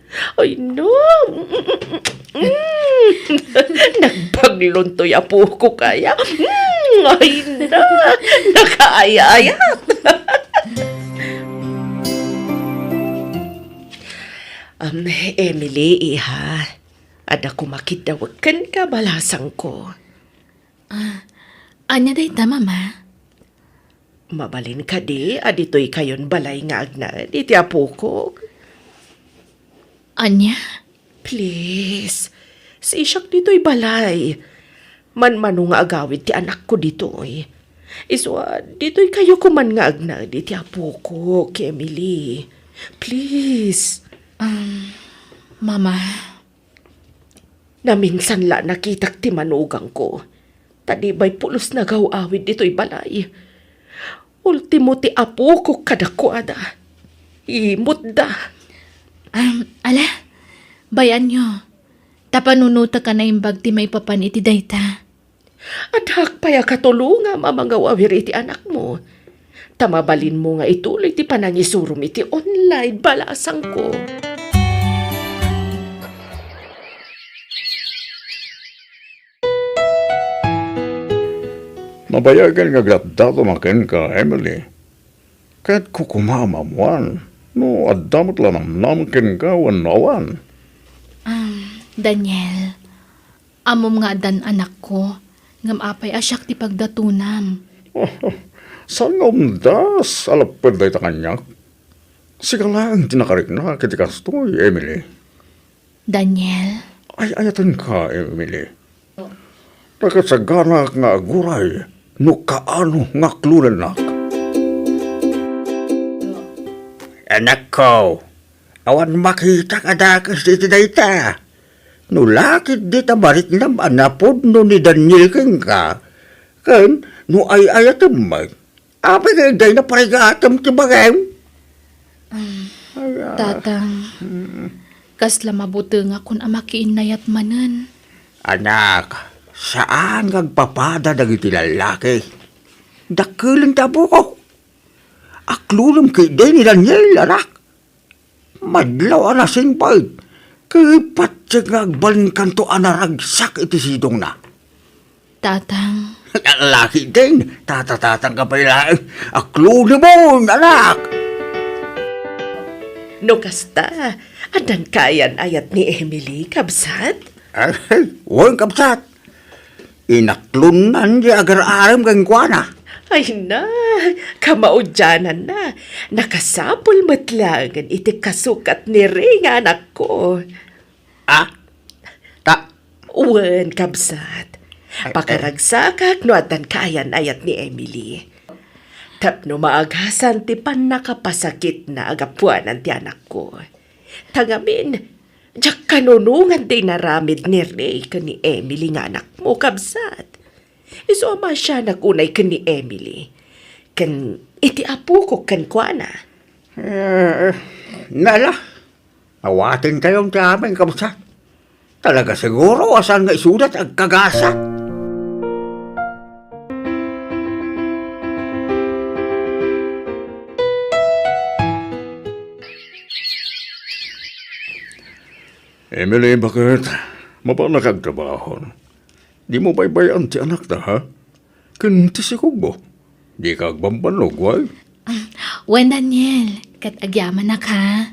Ay, no. Mm. Nagbaglon toy apokok aya. Mm, ay, na. Nakaayayat. Um, Emily, iha. Adda koma kiddawek kenka, balasangko. Ah, ania dayta, Mama? Mabalin kadi a ditoy kayon balay nga agnaed iti apokok? Ania? Please, sisiak ditoy balay. Manmano nga agawid ti anakko ditoy. Isu a, ditoy kayo koman nga agnaed iti apokok, Emily. Please. Um, Mama. Naminsan la nakitak ti manugangko, ta di bay pulos nagaw-awid ditoy balay. Ultimo ti apokok kadakuada. Imutda. Um, ala, bay-anyo. Ta panunotek a naimbag ti maipapan iti dayta. Addaak pay a katulongam a mangaw-awir iti anakmo. Ta mabalinmo nga ituloy ti panangisurom iti online, balasangko. Nabayagen nga agdatdaton a kenka, Emily. Ket kukumaam a ammoan no adda met la namnama kenka wenno awan. Um, Daniel, Ammom nga addan anakko, ngem apay a siak ti pagdatonam? Saan nga umdas a lapped dayta kaniak? Sika laeng ti nakariknak iti kastoy, Emily. Daniel. Ay-ayatenka, Emily. Nakasaganak nga aguray no kaano nga aklonennak. Anakko, awan makitak a dakes iti dayta. No la ketdi ta mariknam a napudno ni Daniel kenka, ken no ay-ayatem met, apay nga dayta parigatem ti bagim? Ay, ah. Tatang, kasla mabutengakon a makiinnayat manen. Anak, saan nga agpapada dagiti lallaki. Dakkelem ti apok. Aklonem ketdi ni Daniel, anak. Madlaw a nasingpet, ket patse nga agbalinkanto a naragsak iti sidongna. Tatang. Laki din, tatatatang ka pay laeng. Aklonemon, anak! No kasta, addan kayan-ayat ni Emily, kabsat? Ay, wen, kabsat. Inaklonnan ti agar-arem kenkuana. Ay na, kamaudiananna. Nakasapul met laengen iti kasukat ni Ray nga anakko. Ah? Ta- Wen, kabsat. Ay, ay. Pakaragsakak no addan kayan-ayat ni Emily. Tapno maagasan ti pannakapasakitna a gapuanan ti anakko. Ta ngamin, diak kanunongan ti inaramid ni Ray ken ni Emily nga anakmo, kabsat. Isu a maasianak unay ken ni Emily, ken iti apokok kenkuana. Eh, nala, awatentayon ti amin, kabsat. Talaga siguro a saan nga isuda ti agkagasa. Emily, baket? Mapanak agtrabaho. Dimo baybay-an ti anakta, ha? Ken ti sikogmo. Dika agbambannog, wen? Ah, wen, Daniel, ket agyamanak, ha?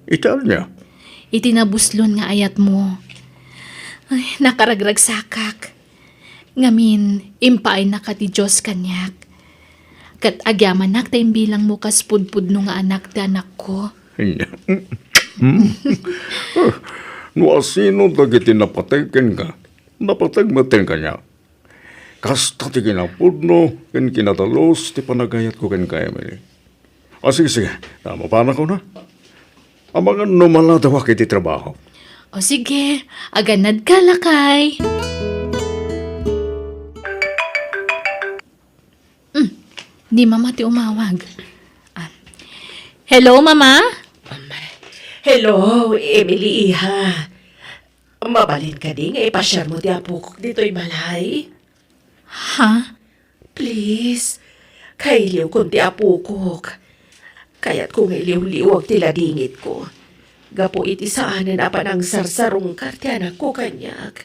Iti ania? Iti nabuslon nga ayatmo. Ay, nakaragragsakak. Ngamin, impaaynak ti Dios kaniak. Ket agyamanak ta imbilangmo kas pudpudno nga anak ti anakko. No asino dagiti napateg kenka, napateg met kaniak. Kasta ti kinapudno ken kinadalus ti panagayatko kenka, Emily. O, sige, sige. Ta mapanakon a. Amangan no maladawak iti trabaho. O, sige. Aganadka, lakay. Mm, ni Mama ti umawag. Ah. Hello, Mama? Hello, Emily, iha. Mabalin kadi nga ipasiarmo ti apokok ditoy balay? Ha? Please, kailiwkon ti apokok. Kayatko nga iliwliwag ti ladingitko. Gapu iti saanen a panangsarsarungkar ti anakko kaniak.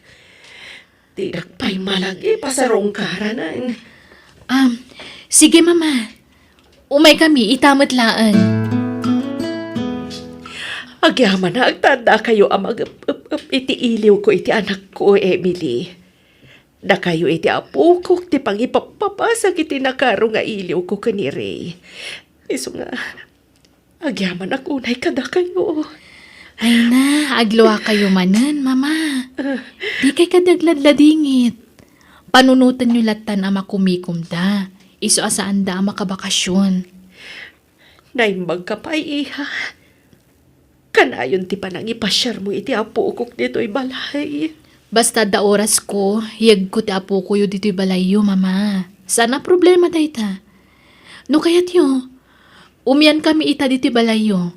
Dinak pay malagi pasarungkaranen. Um, sige, Mama. Umaykami ita met laeng. Agyamanak ta addakayo a mag-ep-ep-ep iti iliwko iti anakko, Emily. Dakayo iti apokok ti pangipappapasak iti nakaro nga iliwko ken ni Ray. Isu nga, agyamanak unay kadakayo. Ay na, agluakayo manen, Mama. Ah. Dikay kadi agladladingit. Panunotenyo lattan a makumikomda. Isu a saanda a makabakasyon. Naimbagka pay, iha. Kanayon ti panangipasiarmo iti apokok ditoy balay. Basta adda orasko, yegko ti apokoyo ditoy balayyo, Mama. Saan a problema dayta. No kayatyo, umiankami ita ditoy balayyo.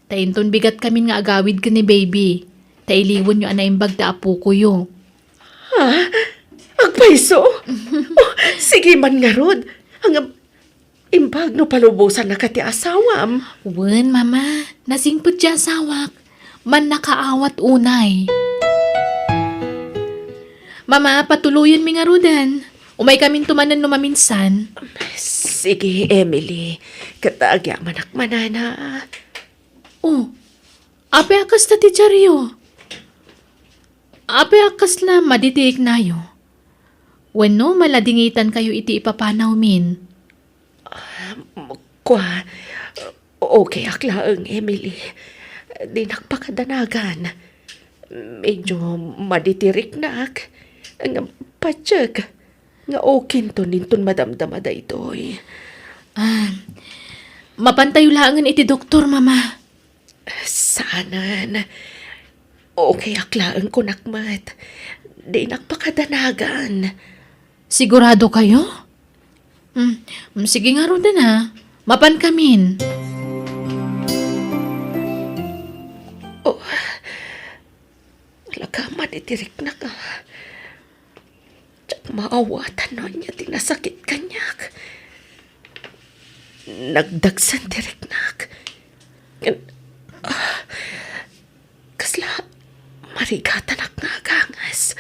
Ta inton bigatkamin nga agawid ken ni Baby, ta iliwenyo a naimbag ti apokoyo. Ha? Agpayso? Oh, sige man ngarud. Ang Imbag no palubosannaka ti asawam. Wen, Mama. Nasingpet ti asawak. Mannakaawat unay. Mama, patuloyenmi ngaruden. Umaykaminto manen no maminsan. Sige, Emily. Ket agyamanak manana. Oh, apay a kasta ti diario? Apay a kasla madi ti riknayo? Wenno maladingitankayo iti ipapanawmin? Kua, okayak laeng, Emily. Dinak pakadanagan. Medyo madi ti riknak. Ngem patiek nga okinton inton madamdama daytoy. Ah, mapantayo laengen iti doktor, Mama. Saanen. Okayak laeng kunak met. Dinak pakadanagan. Sigurado kayo? Mm, mm, sige ngaruden a. Mapankamin. Oh, alagama iti riknak a. Diak maawatan no ania ti nasakit kaniak. Nagdagsen ti riknak. Ngem, ah, kasla marigatanak nga agangas.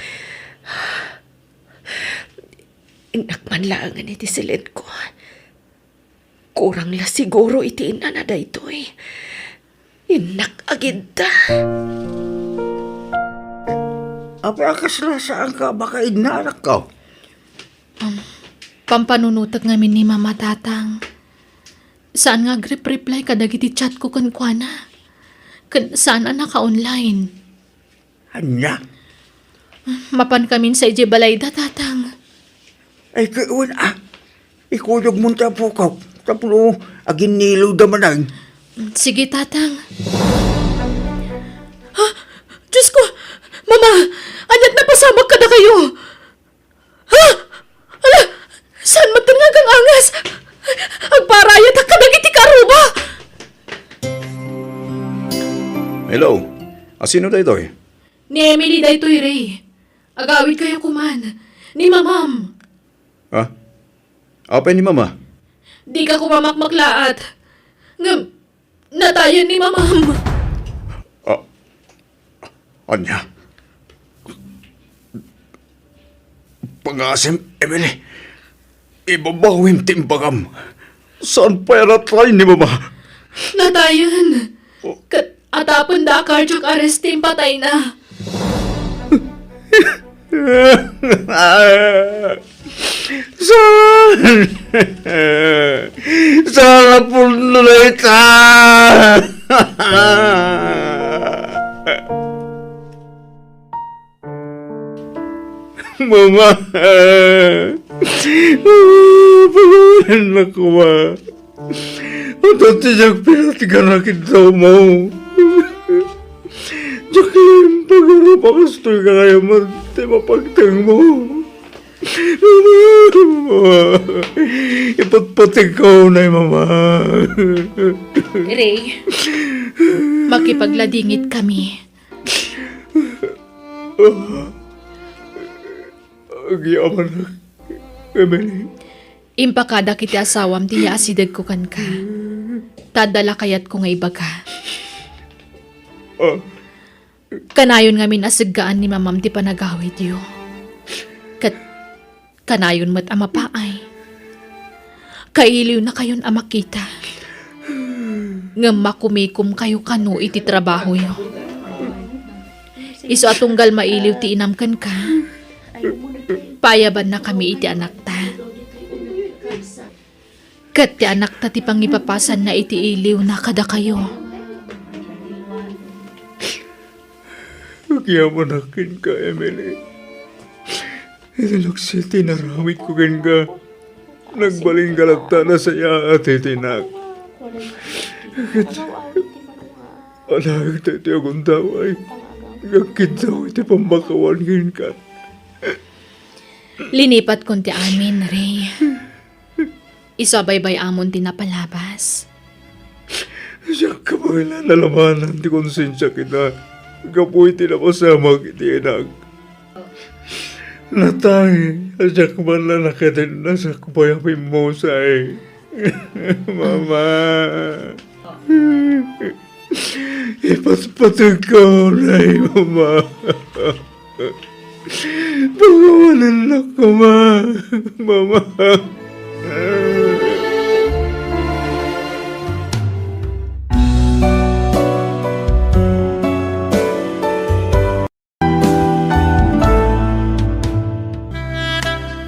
Innak man laengen iti silenko. Kurang la siguro iti innana daytoy. Innak agidda. Apay a kasla saanka a makainna, anakko? Um, pampanunotek ngamin ni Mama, Tatang. Saan nga agrepreply kadagiti chatko kenkuana. Ken saan a naka-online. Ania? Mapankamin sa idiay balayda, Tatang. Ay, kawan, ah. Ikuyogmon ti apok tapno aginnilawda manen. Sige, Tatang. Ha? Diyos ko! Mama! Ania't napasamak kadakayo? Ha? Ala, saan met nga agangas? Agparayatak kadagiti karuba! Hello, asino daytoy? Ni Emily daytoy, Ray. Agawidkayo koman. Ni Mamam. Ha? Apay ni Mama? Dika koma makmaklaat. Ngem, natayen ni Mamam. Ah, ania? Pangasim, Emily. Ibabawim ti imbagam. Saan pay a natay ni Mama? Natayen. Oh. Ket atapenda a cardiac arrest ti impatayna. Saan? Saan a pudno dayta? Mama! Pagawanan na koma. Adu ti diak pinatgan a kidawmo. Diak laeng pagarup a kastoy nga kayat met ti mapagtengmo. Mama! Ipatpategko unay, Mama. Ray, makipagladingit kami. Agyamanak, Emily. Impakadak iti asawam ti yaasidegko kenka. Ta adda la kayatko nga ibaga. Ah. Kanayon ngamin a seggaan ni Mamam ti panagawidyo. Ket kanayon met a mapaay. Kailiwnakayon a makita. Ngem makumikomkayo kano iti trabahoyo. Isu a tunggal mailiw ti inam kenka, payabannakami iti anakta. Ket ti anakta ti pangipapasanna iti iliwna kadakayo. Agyamanak kenka, Emily. Iti naksi ti inaramidko kenka, nagbalin ka latta a nasayaat iti inak. Ket adaak daytoy a gundaway nga agkiddaw iti pammakawan kenka. Linipatkon ti amin, Ray. Isu a baybay-amon ti napalabas. Diak kabaelan a labanan ti konsensiak ita gapu iti napasamak iti inak. Natay a diak man la nakadennasakbay a pimmusay. Mama. Ipatpategko unay, Mama. Pagawanan la koma, Mama.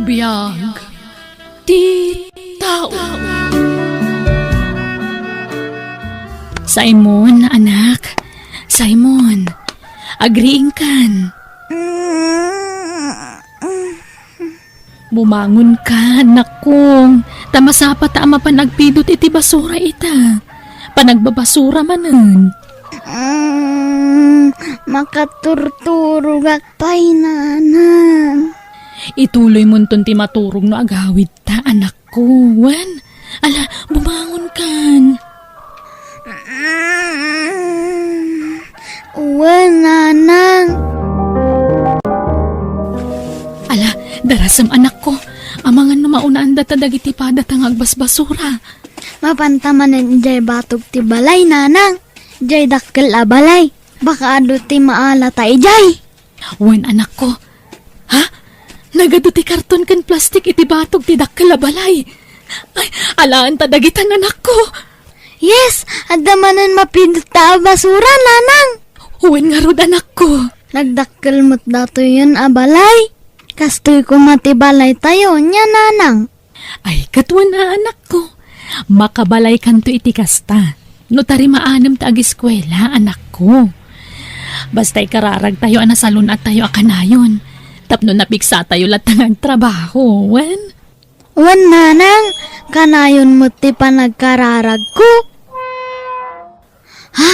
Biag ti tao. Simon, anak. Simon, agriingkan. Bumangon ka, anakko. Ta masapata a mapan agpidut iti basura ita. Panagbabasura manen. Mm, makaturturogak pay, nanang. Ituloymonton ti maturog no agawidta, anakko. Wen, ala, bumangon kan. Mm, wen, nanang. Ala, darasem, anakko. Amangan no maunaan data dagiti padata nga agbasbasura. Mapanta manen idiay batog ti balay, nanang. Idiay dakkel a balay. Baka adu ti maalata idiay. Wen, anakko. Ha? Nagadu ti karton ken plastik iti batog ti dakkel a balay. Ay, alaen ta dagitan, anakko. Yes, adda manen mapidut ta a basura, nanang. Wen ngarud, anakko. Nagdakkel met datoyen a balay. Kastoy koma ti balaytayo, nia, nanang. Ay, ket wen a, anakko. Makabalaykanto iti kasta. No ta rimaanem ta agiskuela, anakko. Basta ikararagtayo a nasalun-attayo a kanayon. Tapno napiksatayo latta nga agtrabaho, wen? Wen, nanang, kanayon met ti panagkararagko. Ha?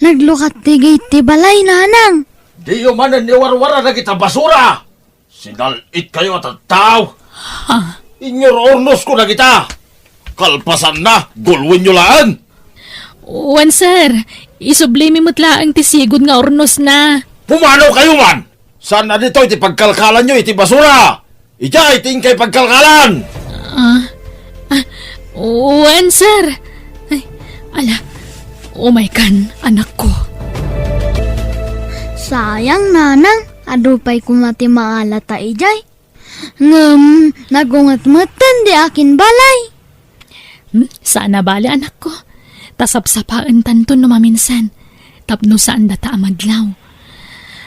Naglukat ti gate ti balay, nanang. Diyo manen iwarwara dagita basura! Sinal-itkayo a tattao! Ha? Inyururnosko dagita! Kalpasanna, gulwenyo laeng! Wen, sir. Isublimi met laeng ti sigud nga urnosna. Pumanaw kayo man! Saan a ditoy ti pagkalkalanyo iti basura? Idiay ti inkay pagkalkalan! Ah, ah, wen, sir. Ay, ala, umaykan, anakko. Sayang, nanang, adu pay koma ti maalata idiay. Ngem, nagunget metten di akin balay. Hmm, saan a bale, anakko. Ta sapsapaentanto no maminsan. Tapno saan data a madlaw.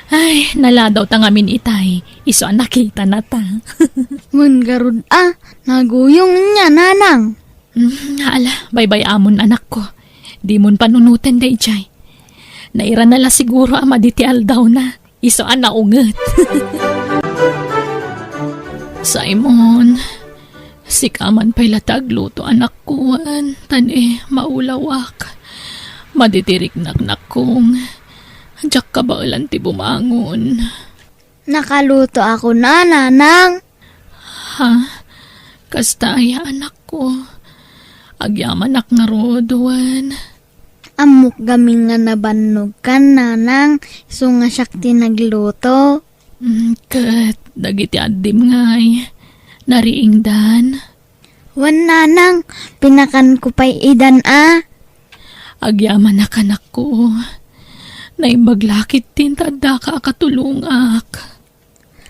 Ay, naladaw ta ngamin itay. Isu a nakita na ta. Wen garud a, naguyong nia, nanang. Hmm, ala, baybay-amon, anakko. Dimon panunoten dayjay. Nairana la siguro a madi ti aldawna. Isu a naunget. Simon, sika man pay la ti agluto, anakko, wen, ta ni maulawak. Madi ti riknak, nakkong. Diak kabaelan ti bumangon. Nakaluto ako na, nanang. Ha? Kasta aya, anakko? Agyamanak ngarud, wen. Ammok gamin nga nabannogkan, nanang, isu nga siak ti nagluto. Mm, ket dagiti addim ngay, nariingdan? Wen, nanang, pinakanko pay idan a. Agyamanak, anakko. Naimbag la ketdin ta addaka a katulongak.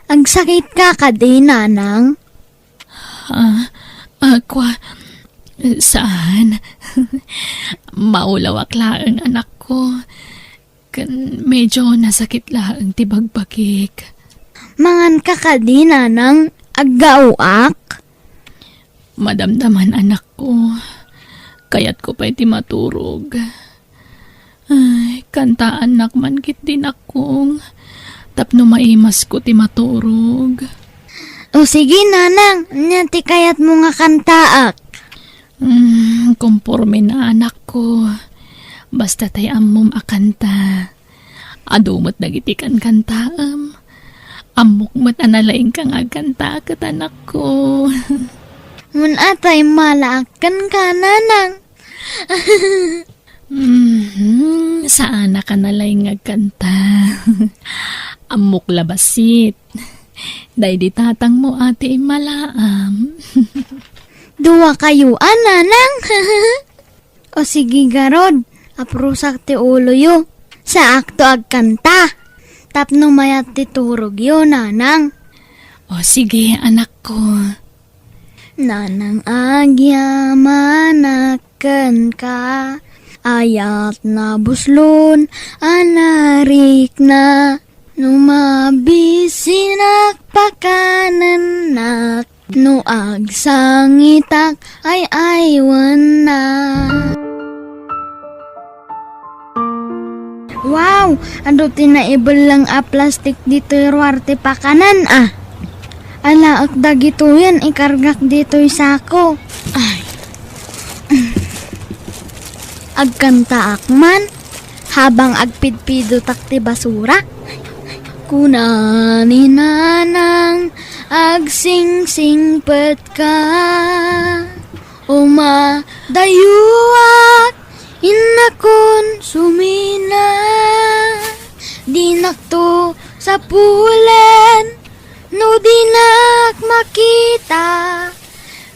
Agsakitka kadi, nanang? Ah, ah, kwa, saan. Maulawak laeng, anakko. Ken medyo nasakit laeng ti bagbagik. Manganka kadi, nanang? Aggaoak? Madamdaman, anakko. Kayatko pay ti maturog. Ay, kantaannak man ketdi, nakkong, tapno maimasko ti maturog. O sige, nanang, ania ti kayatmo nga kantaak? Hmm, komporme na, anakko. Basta tay ammom a kanta. Adu met dagiti kankantaem. Ammok met a nalaingka nga agkanta ket, anakko. Mun-a tay malaak kenka, nanang. Mhm, saanaka nalaing nga agkanta. Ammok la bassit. Daydi tatangmo a ti immalaam. Duakayo a, nanang. O sige garud, aprusak ti uloyo. Saakto agkanta. Tapno mayat ti turogyo, nanang. O sige, anakko. Nanang, agyamanak kenka, ayat nabuslon a narikna. No mabisinak, pakanennak, No agsangitak, ay-aywanna. Wow! Adu ti naibelleng a plastik ditoy ruar ti pakanan, a. Alaek dagitoyen, ikargak ditoy sako. Ay. Agkantaak man, habang agpidpidotak ti basura. Kuna ni Nanang, agsingsingpetka. Umadayuak, innakon sumina. Dinakto sapulen, no dinak makita.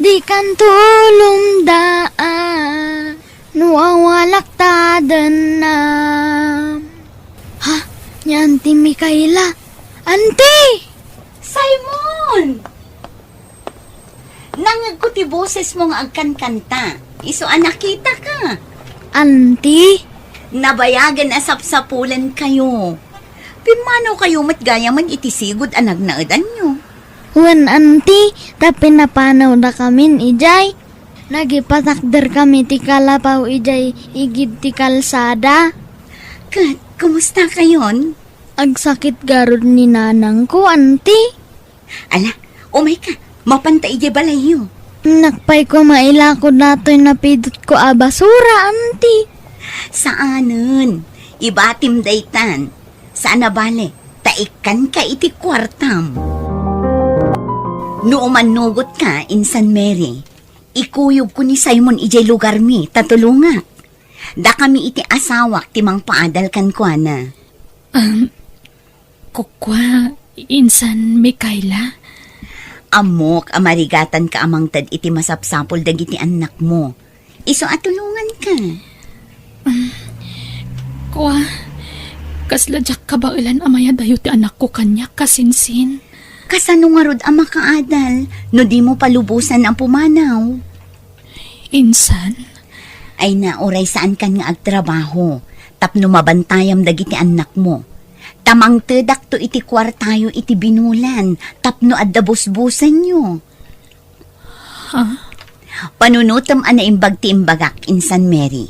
Dikan tulongdaan, no awalak ta dennam. Ha? Ni Auntie Micaela? Auntie! Simon! Nangngegko ti bosesmo nga agkankanta. Isu a nakitaka. Auntie? Nabayagen a sapsapulenkayo. Pimmanawkayo met gayamen iti sigud a nagnaedanyo. Wen, Auntie, ta pinapanawdakamin idiay. Nagipatakderkami ti kalapaw idiay igid ti kalsada. Ket, kumustakayon? Agsakit garud ni nanangko, Auntie. Ala, umayka, mapanta idiay balayyo. Nakpay ko mailako datoy napidotko a basura, Auntie. Saanen, ibatim daytan. Saan a bale, ta ikkanka iti kuartam. No umannugotka, insan Mary, ikuyogko ni Simon idiay lugarmi, ta tulongak. Dakami iti asawak ti mangpaadal kenkuana. Um, kukua, insan Micaela? Ammok a marigatanka a mangted iti masapsapul dagiti annakmo. Isu a tulonganka. Um, kua, kasla diak kabaelan a mayadayo ti anakko kaniak, kasinsin. Kasano ngarud a makaadal no dimo palubosan a pumanaw? Insan? Ay na, uray saankan nga agtrabaho, tapno mabantayam dagiti annakmo. Ta mangtedakto iti kuartayo iti binulan, tapno adda busbusenyo. Ha? Panunotem a naimbag ti imbagak, insan Mary.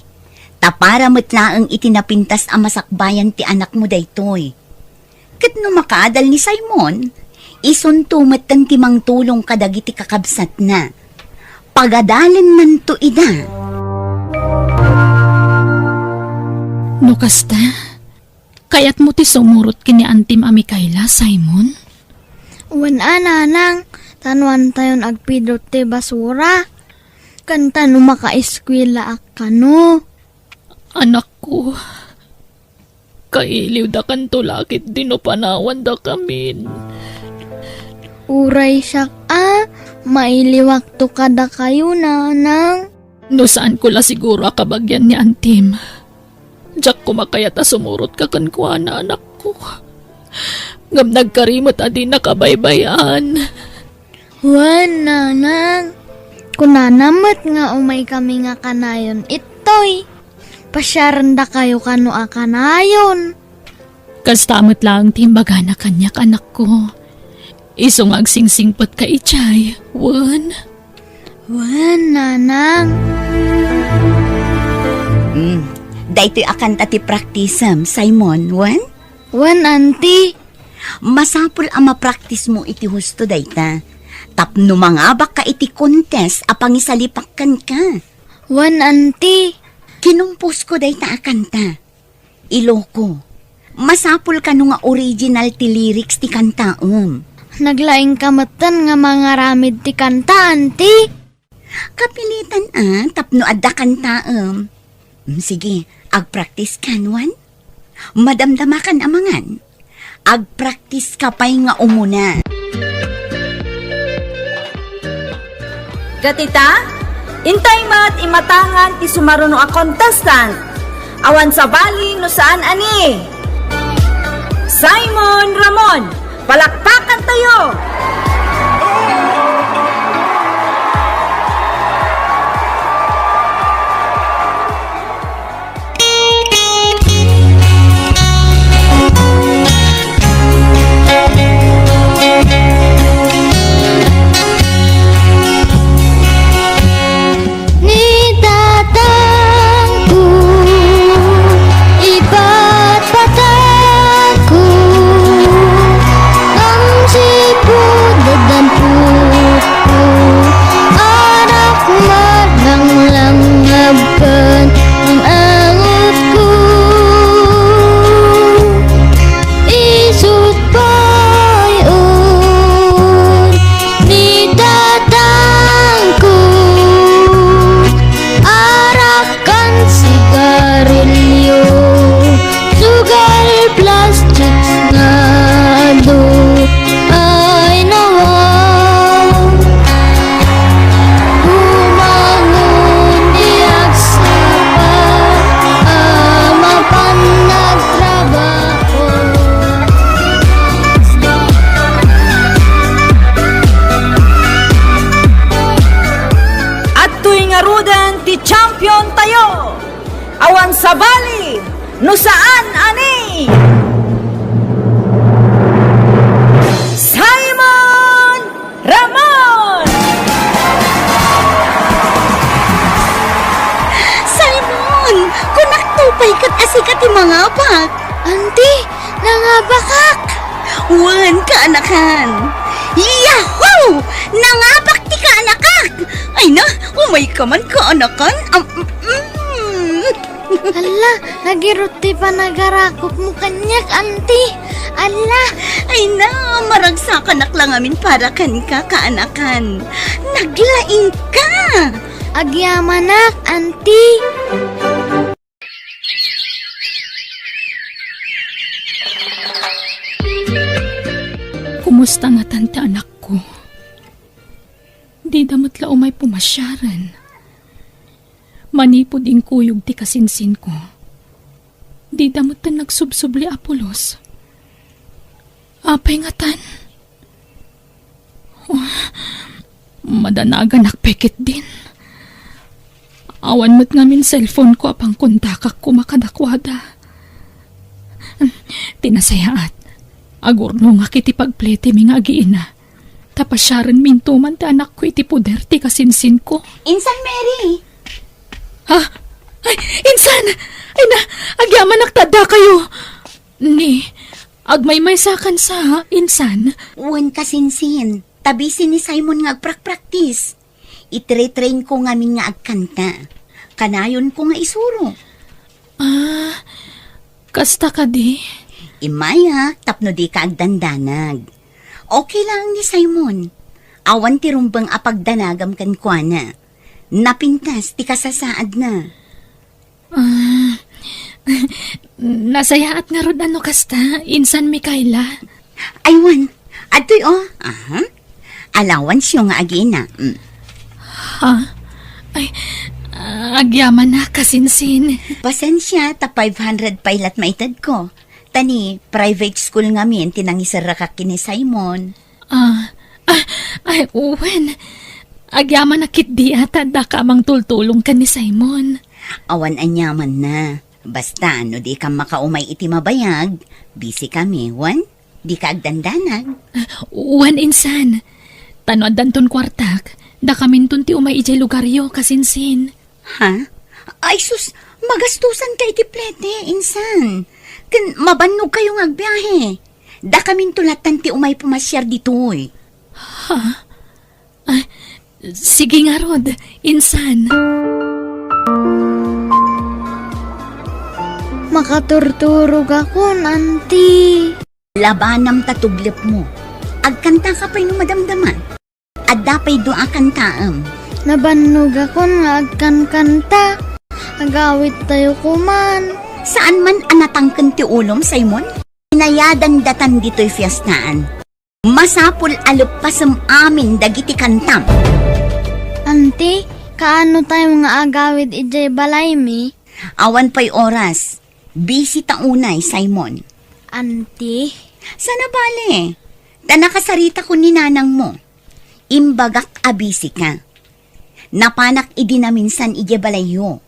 Ta para met laeng iti napintas a masakbayan ti anakmo daytoy. Ket no makaadal ni Simon, isunto metten ti mangtulong kadagiti kakabsatna. Pagadalennanto ida. No kasta, kayatmo ti sumurot ken ni Antim a Micaela, Simon? Wen a, nanang, ta no antayon agpidot ti basura, ken ta no makaeskuelaak kano. Anakko, kailiwdakanto la ketdi no panawandakamin. Uray siak a, mailiwakto kadakayo, nanang. No saanko la siguro a kabagian ni Antim, diak koma kayat a sumurotka kenkuana, anakko. Ngem nagkari met a dinaka baybay-an. Wen, nanang. Kunana met nga umaykami nga kanayon ittoy. Pasiarendakayo kano a kanayon. Kasta met laeng ti imbagana kaniak, anakko. Isu nga agsingsingpetka idiay, wen? Wen, nanang. Mm. Daytoy a kanta ti praktisem, Simon, wen? Wen, Auntie. Masapul a mapraktismo iti husto dayta. Tapno mangabakka iti contest a pangisalipak kenka. Wen, Auntie. Kinumposko dayta a kanta. Iloko. Masapul kano nga original ti lyrics ti kantaem. Naglaingka metten nga mangaramid ti kanta, Auntie. Kapilitan a, tapno adda kantaem. Mm, sige, agpraktis kan, wen? Madamdamakan a mangan. Agpraktis ka pay nga umuna. Ket ita, intay met imatangan ti sumaruno a contestant. Awan sabali no saan a ni Simon Ramon. Palakpakantayo! Champion tayo! Awan sabali no saan a ni Simon Ramon! Simon! Kunak to pay ket a sika ti mangabak. Auntie, nangabakak! Wen, kaanakan! Yahoo! Nangabak ti kaanakak! Ay na, umayka man, kaanakan! Am, mm. Alla, nagirut ti panagarakopmo kaniak, auntie! Alla! Ay na, maragsakanak la ngamin para kenka, kaanakan! Naglaingka! Agyamanak, auntie! Kumusta ngatan ti anakko? Dida met la umay pumasiaren. Manipud inkuyog ti kasinsinko, dida metten nagsubsubli a pulos. Apay ngatan? Oh, madanaganak pay ketdin. Awan met ngamin cellphone-ko a pangkontakak koma kadakuada. Ti nasayaat, agurnongak iti pagpletemi nga agiina. Ta pasiarenminto man ti anakko iti poder ti kasinsinko. Insan, Mary! Ha? Ay, insan! Ay na, agyamanak ta addakayo! Ni, agmaymaysakan sa, insan? Wen, kasinsin. Ta busy ni Simon nga agprakpraktis. Itre-train-ko ngamin nga agkanta. Kanayonko nga isuro. Ah, kasta kadi? Immayak tapno dika agdandanag. Okay laeng ni Simon. Awan ti rumbeng a pagdanagam kenkuana. Napintas ti kasasaadna. Ah, nasayaat ngarud a no kasta, insan Mikaela. Ay, wen, adtoy, oh. Aha. Allowance-yo nga agiina. Mm. Ha? Ay, ah, agyamanak, kasinsin. Pasensia, ta five hundred pay la't maitedko. Ta ni private school ngamin ti nangiserrakak ken ni Simon. Ah, ah, ay, wen. Agyamanak ketdi a ta addaka a mangtultulong ken ni Simon. Awan aniamanna. Basta, no dikam makaumay iti mabayag, busy kami, wen? Dika agdandanag. Ah, wen, insan. Ta no addanton kuartak, dakaminton ti umay idiay lugaryo, kasinsin. Ha? Ay sus, magastusanka iti plete, insan. Ken mabannogkayo nga agbiahe. Dakaminto lattan ti umay pumasiar ditoy. Ha? Ah, sige ngarud, insan. Makaturturogakon, auntie. Labanam ta tuglepmo. Agkantaka pay no madamdama. Adda pay dua a kantaem. Nabannogakon nga agkankanta. Agawidtayo koman. Saan man a natangken ti ulom, Simon? Inayadan datan ditoy fiestaan. Masapul a leppasem amin dagiti kantam. Auntie, kaano tayo nga agawid idiay balaymi? Awan pay oras. Busy ta unay, Simon. Auntie? Sana bale. Ta nakasarita ko ni nanangmo. Imbagak a busy ka. Napanak idi naminsan idiay balayyo.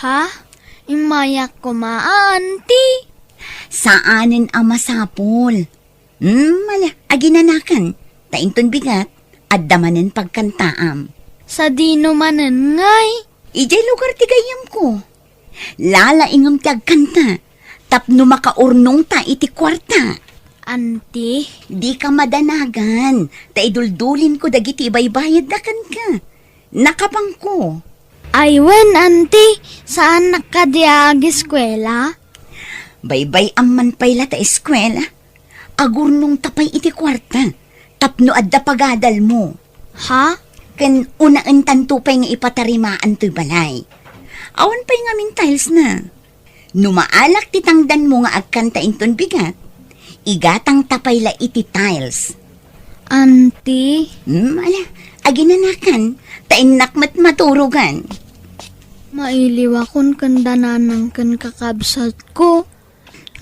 Ha? Immayak koma, auntie? Saanen a masapul. Hmm, ala, aginanakan. Ta inton bigat, adda manen pagkantaam. Sadino manen ngay? Idiay lugar ti gayyemko. Lalaingem ti agkanta tapno makaurnongta iti kuarta. Auntie? Dika madanagan, ta iduldulinko dagiti ibaybayadda kenka. Nakapangko. Ay wen, auntie, saannak kadi a ageskuela? Baybay-am man pay la ta eskuela. Agurnongta pay iti kuarta tapno adda pagadalmo. Ha? Ken unaentanto pay nga ipatarimaan toy balay. Awan pay ngamin tiles na. No maalak ti tangdanmo nga agkanta inton bigat, igatangta pay la iti tiles. Auntie? Hmm, ala, aginanakan, ta innak met maturogan. Mailiwakon ken dananang ken kakabsatko.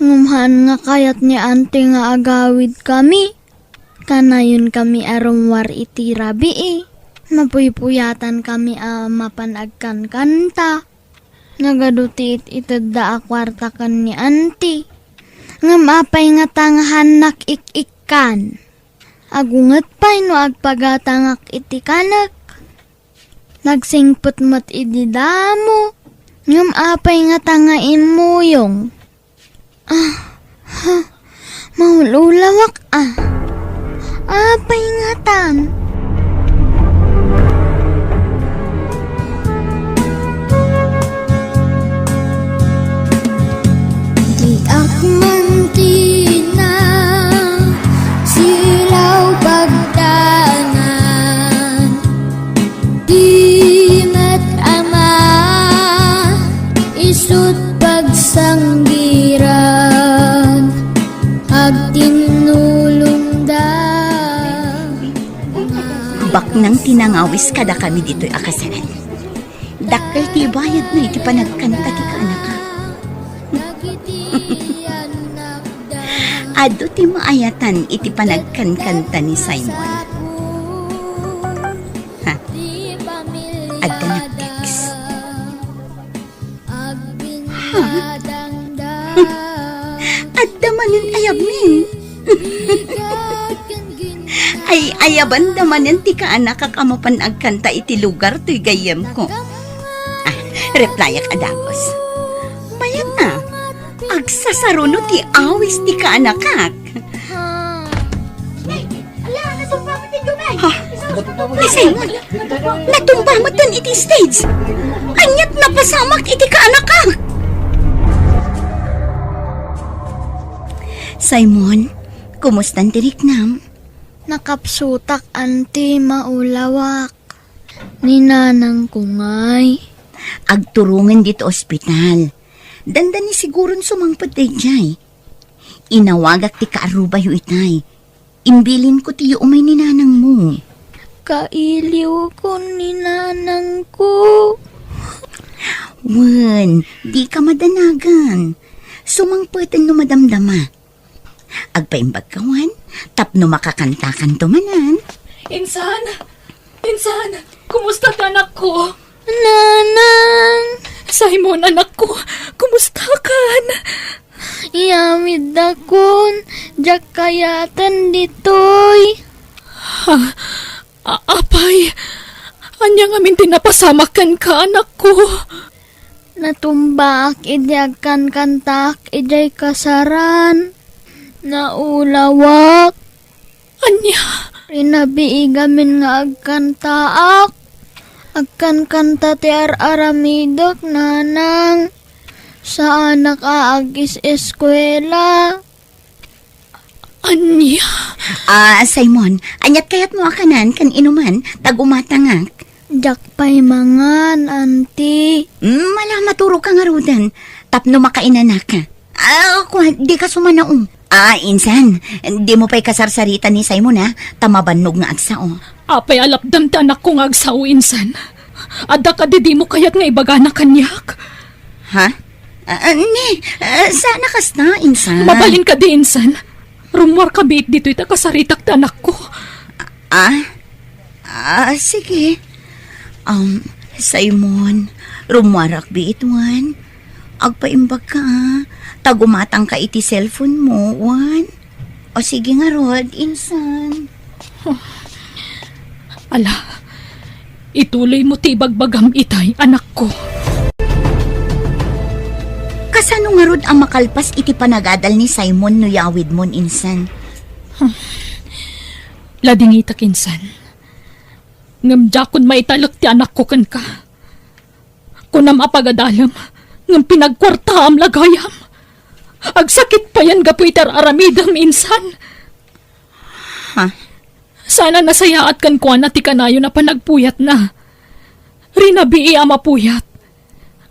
Ngem haan nga kayat ni auntie nga agawid kami. Kanayon kami a rummuar iti rabii. Mapuypuyatankami a mapan agkankanta. Nagadu ti it-itedda a kuarta ken ni Auntie. Ngem apay ngata nga haannak ik-ikkan? Agunget pay no agpagatangak iti kanek. Nagsingpet met idi damo. Ngem apay ngata nga immuyong? Ah, ha, maululawak, ah. Apay ngatan? Diak man tinasilaw pagdangan. Di met ama isut pagsanggiran, agtinnulongda. Baknang ti nangawis kadakami ditoy a kasaraan. Dakkel ti ibayadna iti panagkanta ti kaanakak. Adu ti maayatan iti panagkankanta ni Simon. Ha? Adda nag-text. Ha? Adda manen ayabmin. Ay, ayabanda manen ti kaanakak a mapan agkanta iti lugar toy gayyemko. Ah, replyak a dagus. Mayat a, agsasaruno ti awis ti kaanakak. Ala, natumba met ti gumay. Ha? Ni Simon, natumba met iti stage. Aniat napasamak iti kaanakak? Simon, kumustan ti riknam? Nakapsutak, Auntie, maulawak. Ni nanangko ngay. Agturongen ditoy ospital. Dandani siguron sumangpet daydiay. Inawagak ti kaarrubayo itay. Imbilinko ti umay ni nanangmo. Kailiwkon ni nanangko. Wen, dika madanagan. Sumangpeten no madamdama. Agpaimbagka, wen, tapno makakantakanto manen. Insan! Insan! Kumusta ti anakko? Nanang! Simon, anakko, kumustakan? Iyamiddakon, diak kayaten ditoy. Ha? A-, apay, ania ngamin ti napasamak kenka, anakko? Natumbaak idi agkankantaak idiay kasaran. Naulawak. Ania? Rinabii gamin nga agkantaak. Agkankanta ti ar-aramidek, nanang. Saanak a agis-eskuela. Ania? Ah, Simon, aniat kayatmo a kanan ken inuman, ta gumatangak? Diak pay mangan, Auntie. Mm, ala, maturoka ngaruden, tapno makainanaka. Ah, kua, dika sumanaom. Ah, insan, dimo pay kasarsarita ni Simon, ha? Ta mabannog nga agsao. Apay a lapdam ti anakko nga agsao, insan? Adda kadi dimo kayat nga ibagana kaniak? Ha? Ah, ah, ni, ah, saan a kasta, insan? Mabalin kadi, insan? Rummuarka biit ditoy ta kasaritak ti anakko. Ah? Ah, sige. Um, Simon, rummuarak biit, wen. Agpaimbagka, ah. Ta gumatangka iti cellphone mo, wen. O sige ngarud, insan. Ala, ituloymo ti ibagbagam itay, anakko. Kasano ngarud a makalpas iti panagadal ni Simon no yawidmon, insan? Ladingitak, insan. Ngem diakon maitalek ti anakko kenka. Kunam a pagadalem, ngem pinagkuartaam la gayam. Agsakit payen gapu iti ar-aramidem, insan. Ha? Saan a nasayaat kenkuana ti kanayon a panagpuyatna. Rinabii a mapuyat.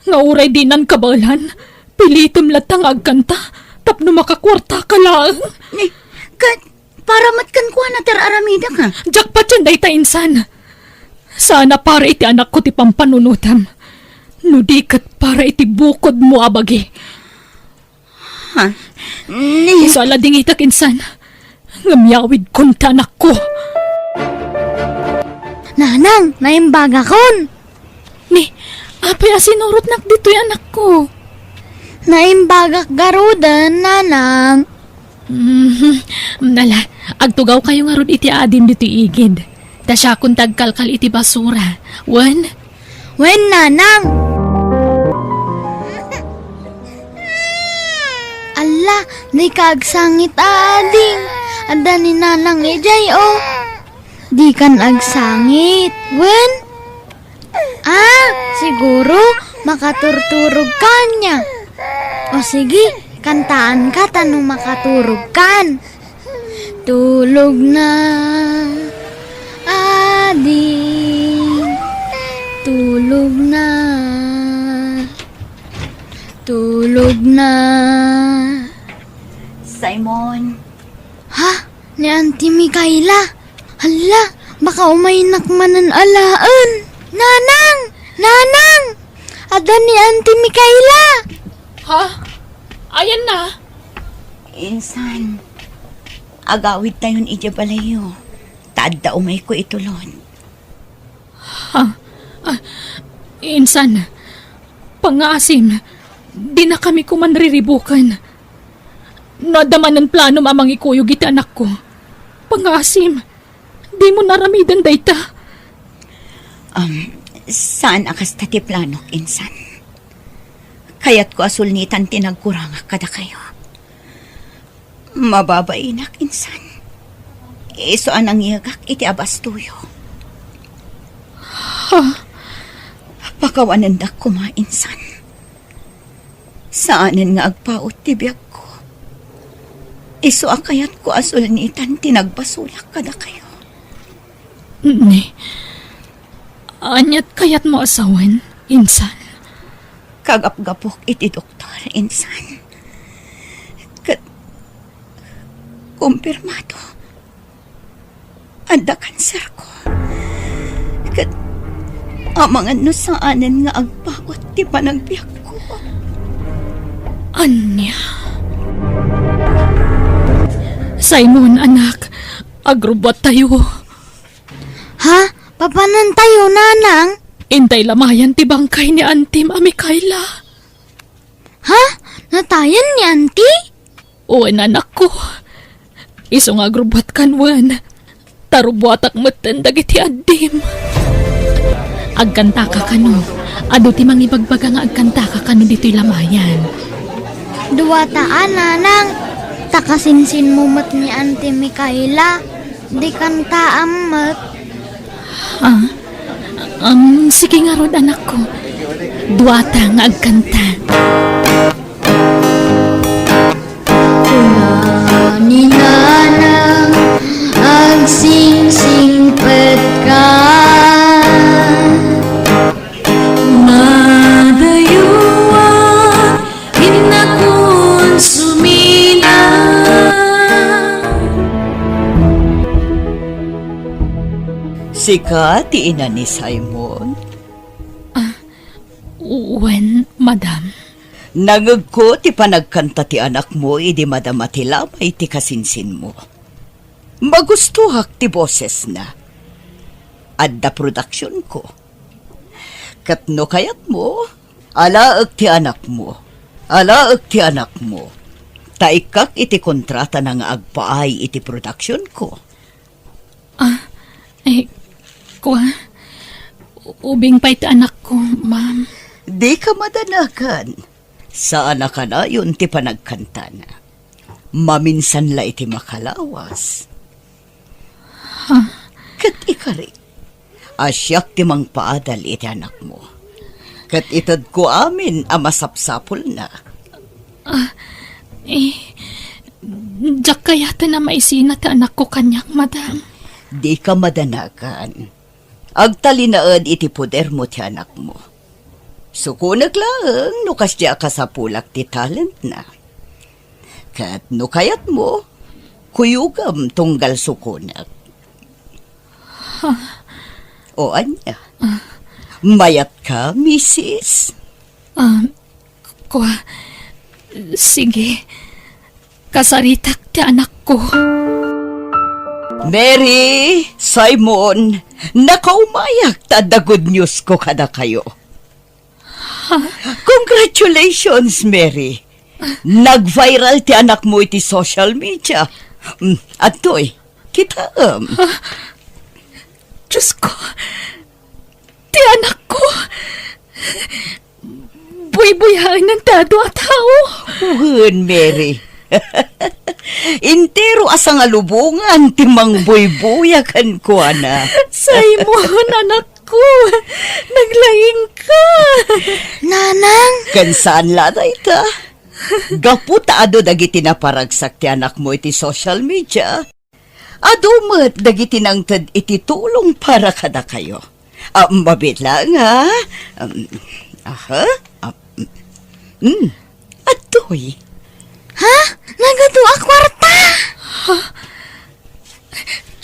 Nga uray dinan kabaelan, pilitem latta nga agkanta tapno makakuartaka laeng. Ni, ket, para met kenkuana ti ar-aramidek, ha? Diak patien dayta, insan. Saan a para iti anakko ti pampanunotem, no di ket para iti bukodmo a bagi. Ha? Ni... Isu a ladingitak, insan. Ngem yawidkon ti anakko. Nanang, naimbagakon. Ni, apay a sinurotnak ditoy, anakko? Naimbagak garuden, nanang. Mhm. Nala, agtugawkayo ngarud iti adim ditoy igid. Ta siakon ti agkalkal iti basura. Wen? Wen, nanang. Alla, dika agsangit a adim. Adda ni nanang idiay, o. Dikan agsangit. Wen? Ah, siguro, makaturturog ka ania. O sige, kantaanka ta no makaturog kan. Tulog na, adi, tulog na, tulog na. Simon. Ha? Ni Auntie Micaela? Hala, baka umaynak manen alaen. Nanang! Nanang! Adda ni Auntie Micaela! Ha? Ayanna? Insan, agawidtayon idiay balayyo. Ta adda umayko itulon. Ha? Ah, insan, pangngaasim, dinakami koma riribuken. No adda manen planom a mangikuyog iti anakko, pangngaasim, dimo aramiden dayta. Um, saan a kasta ti planok, insan. Kayatko a sulnitan ti nagkurangak kadakayo. Mababainak, insan. Isu a nangyegak iti abastoyo. Ha? Pakawanendak koma, insan. Saanen nga agpaut ti biagko. Isu a kayatko a sulnitan ti nagbasolak kadakayo. Ni, aniat kayatmo a sawen, insan? Kagapgapok iti doktor, insan. Ket kumpirmado, adda kanserko. Ket amangan no saanen nga agpaut ti panagbiagko. Ania? Simon, anak, agrubbuattayo. Ha? Papanantayo, nanang? Intay lamayan ti bangkay ni Antim a Mikaela. Ha? Natayen ni Anti? Wen, anakko. Isu nga agrubbuatkan wen. Ta rubbuatak metten dagiti addim. Agkantaka kano. Adu ti mangibagbaga nga agkantaka kano ditoy lamayan. Duata a, nanang. Ta kasinsinmo met ni Anti Mikaela. Di kantaam met. Ah, um, sige ngarud, anakko. Duata nga agkanta. Kuna ni Nanang, agsingsingpetka. Madayuan, innakon sumina. Sika ti ina ni Simon? Ah, wen, madam. Nangegko ti panagkanta ti anakmo idi madama ti lamay ti kasinsinmo. Magustoak ti bosesna. Adda produksionko. Ket no kayatmo, alaek ti anakmo. Alaek ti anakmo. Ta ikkak iti kontratana nga agpaay iti produksionko. Ah, eh, kua, ubing pay ti anakko, ma'am. Dika madanagan. Saan a kanayon ti panagkantana. Maminsan la iti makalawas. Ha? Ket ikari, a siak ti mangpaadal iti anakmo. Ket itedko amin a masapsapulna. Ah, eh, diak kayaten a maisina ti anakko kaniak, madam. Dika madanagan. Agtalinaed iti podermo ti anakmo. Sukonek laeng no kasdi a kasapulak ti talentna. Ket no kayatmo, kuyogam tunggal sukonek. Ha? O ania? Ah. Mayatka, misis? Ah, kua, sige. Kasaritak ti anakko. Mary, Simon, nakaumayak ta adda good news ko kadakayo. Congratulations, Mary. Nag-viral ti anakmo iti social media. Mm, adtoy, kitaem. Diyos ko, ti anakko. Buybuyaennan ti adu a tao. Wen, Mary. Entero a sangalubongan ti mangbuybuya kenkuana. Simon, anakko, naglaingka. Nanang! Ken saan la dayta. Gapu ta adu dagiti naparagsak ti anakmo iti social media, adu met dagiti nangted iti tulong para kadakayo. Ah, mabiit laeng, ha? Um, aha? Ah, mm, mm. Adtoy. Ha? Nagadu a kuarta?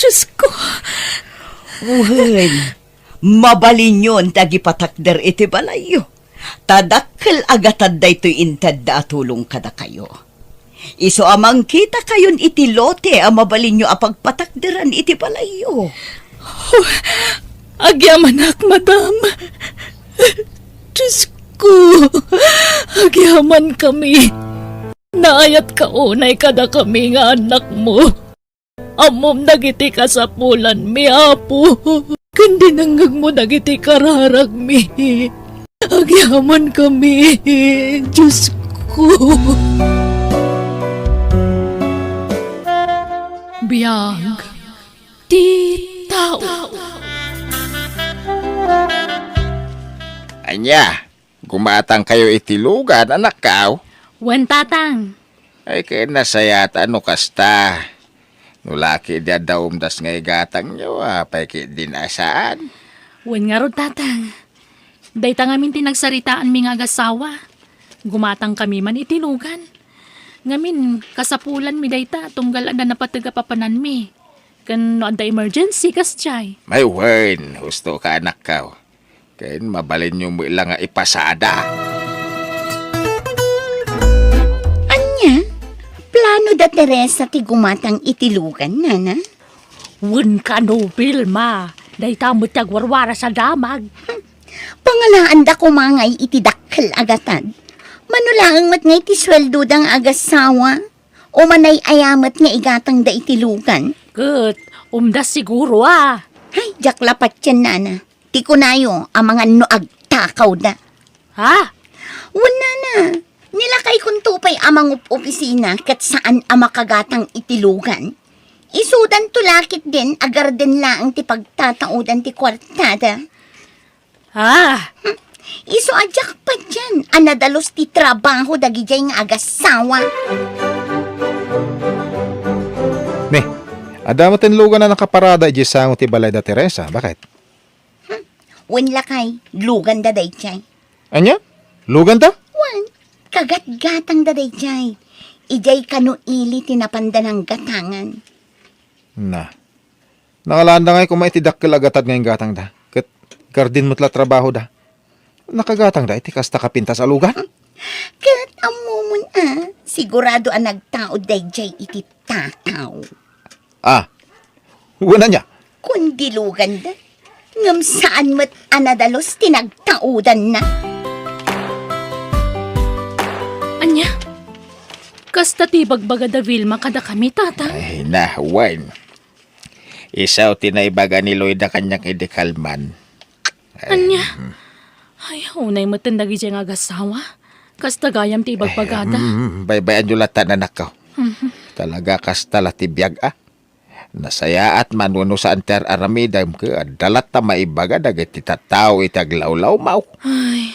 Diyos ko. Wen, mabalinyon ti agipatakder iti balayyo. Ta dakkel a gatad daytoy intedda a tulong kadakayo. Isu a mangkitakayon iti lote a mabalinyo a pagpatakderan iti balayyo. Oh, agyamanak, madam. Diyos ko, agyamankami. Naayatka unay kadakami nga annakmo. Ammom dagiti kasapulanmi, Apo, ken dinengngegmo dagiti kararagmi. Agyamankami, Diyos ko. Biag ti tao. Ania, gumatangkayo iti lugan, anakko? Wen, Tatang. Ay, ket nasayaat no kasta. No la ketdi adda umdas nga igatangyo, apay ketdin a saan? Wen ngarud, Tatang. Dayta ngamin ti nagsaritaanmi nga agasawa. Gumatangkami man iti lugan. Ngamin, kasapulanmi dayta tunggal adda napateg a papananmi. Ken no adda emergency, kasdiay. Ay wen, husto ka, anakko. Ken mabalinyo met la nga ipasada. Ania? Plano da Teresa ti gumatang iti lugan, nana? Wen kano, Vilma. Dayta met ti agwarwaras a damag. Pangalaanda koma ngay iti dakkel a gatad. Mano laeng met ngay ti sueldoda nga agasawa? O manay-aya met nga igatangda iti lugan? Ket, umdas siguro a. Ay, diak la patien, nana. Ti kunayo, amangan no agtakawda. Ha? Wen, nana. Nilakaykonto pay a mangup-opisina ket saan a makagatang iti lugan. Isudanto la ketdin a garden laeng ti pagtataodan ti kuartada. Ah! Hmm. Isu a diak patien a nadalus ti trabaho dagidiay nga agasawa. Ne, adda met ti lugan a nakaparada idiay sango ti balay da Teresa. Baket? Hmm. Wen lakay, luganda daydiay. Ania? Luganda? Wen, kagatgatangda daydiay. Idiay kano ili ti napanda nanggatangan. Na. Nangalaanda ngay koma iti dakkel a gatad nga inggatangda, ket garden met la trabahoda. Nakagatangda iti kasta kapintas a lugan? Ket ammomon a, sigurado a nagtaod daydiay iti tataw. Ah, wen ania? Kundi luganda, ngem saan met a nadalus ti nagtaodanna. Ania? Kasta ti ibagbaga da Vilma kadakami, Tatang? Ay, na, wen. Isu ti naibaga ni Loida kaniak idi kalman. Ania? Ay, unay metten dagidiay nga agasawa. Kasta gayam ti ibagbagada. Mm, baybay-anyo latta, anakko. Mhm. Talaga kasta la ti biag, a. Nasayaat man wenno saan ti ar-aramidem, ket adda latta maibaga dagiti tattao iti aglawlawmaw. Ay.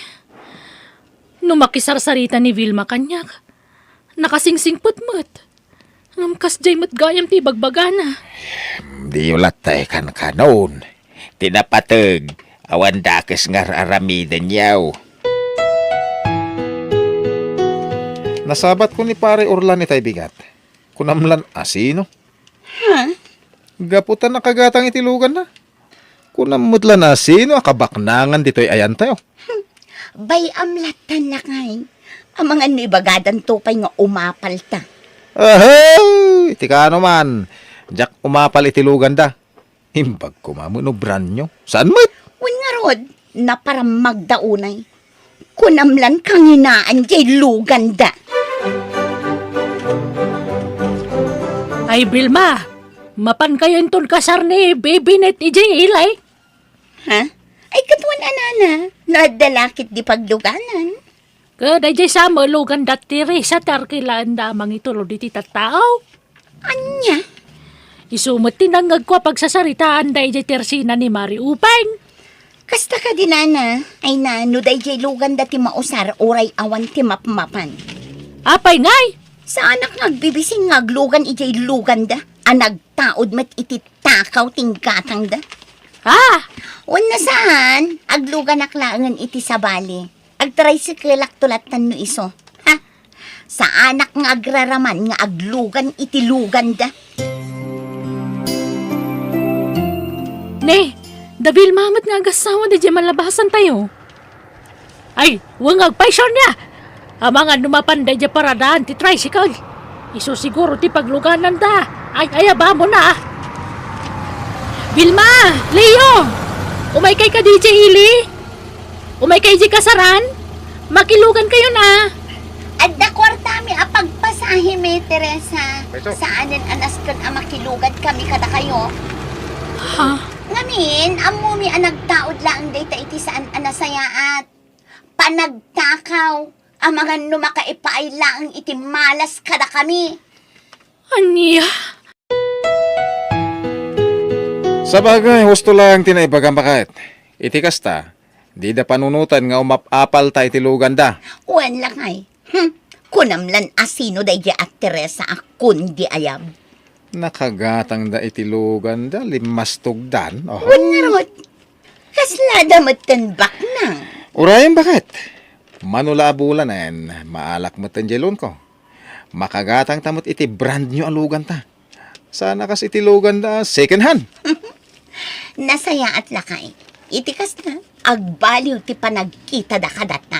No makisarsarita ni Vilma kaniak, nakasingsingpet met. Ngem kasdiay met gayam ti ibagbagana. Diyo latta kankanon. Ti napateg, awan dakes nga ar-aramidenyo. Nasabat ko ni Pare Orlan itay bigat. Kunam lan a sino? Ha? Gapu ta nakagatang iti luganna. Kunam met lan a sino a kabaknangan ditoy ayantayo. Bay-am lattan, lakay. Amangan no ibagadanto pay nga umapalta. Ahay! Ti kano man, Diak umapal iti luganda. Imbag koma met no brand new. Saan met? Wen ngarud, naparammagda unay. Kunam lan kanginaan jay luganda. Ay, Vilma, mapankayo inton kasar ni Bibinet idiay ili? Ha? Ay, ket wen a nana, no adda la ketdi pagluganan. Ket daydiay sa met luganda Teresa ti arkilaenda a mangitulod iti tattao. Ania? Isu met ti nangngegko a pagsasaritaanda idiay tersina ni Mari Upeng. Kasta kadi nana, ay na, no daydiay luganda ti mausar uray awan ti mapmapan. Apay ngay? Saanak nga agbibising nga aglugan idiay luganda a nagtaud met iti takaw ti inggatangda. Ah! Wen na saan, agluganak laengen iti sabali. Agtricycle-akto lattan no isu. Ha? Saanak nga agraraman nga aglugan iti luganda. Ne, da Vilma met nga agassawa daydiay malabasantayo. Ay, wen nga agpaysiarna. Amangan no mapan daydiay paradaan ti tricycle. Isu siguro ti paglugananda. Ay, ay, abamon na. Vilma, Leo, umaykay kadi idiay ili? Umaykay idiay kasaran? Makilugankayon a. Adda kuartami a pagpasahemi, Teresa. Saanen a nasken a makilugankami kadakayo. Ha? Ngamin, ammomi a nagtaud laeng dayta iti saan a nasayaat. Panagtakaw, amangan no makaipaay laeng iti malas kadakami. Ania? Sabagay, husto laeng ti naibagam, baket. Iti kasta, dida panunoten nga umap-apalta iti luganda. Wen lakay. Hmm. Kunam lan a sino daydiay a Teresa a kundi ayab. Nakagatangda iti luganda, limmastogdan. Oh. Wen ngarud, kaslada metten baknang. Urayen, baket. Mano la a bulanen, maalak metten diay loanko. Makagatangta met iti brand new a luganta. Saan a kas iti luganda, second hand. Nasayaat lakay. Iti kasta, agbaliw ti panagkitada kadatta.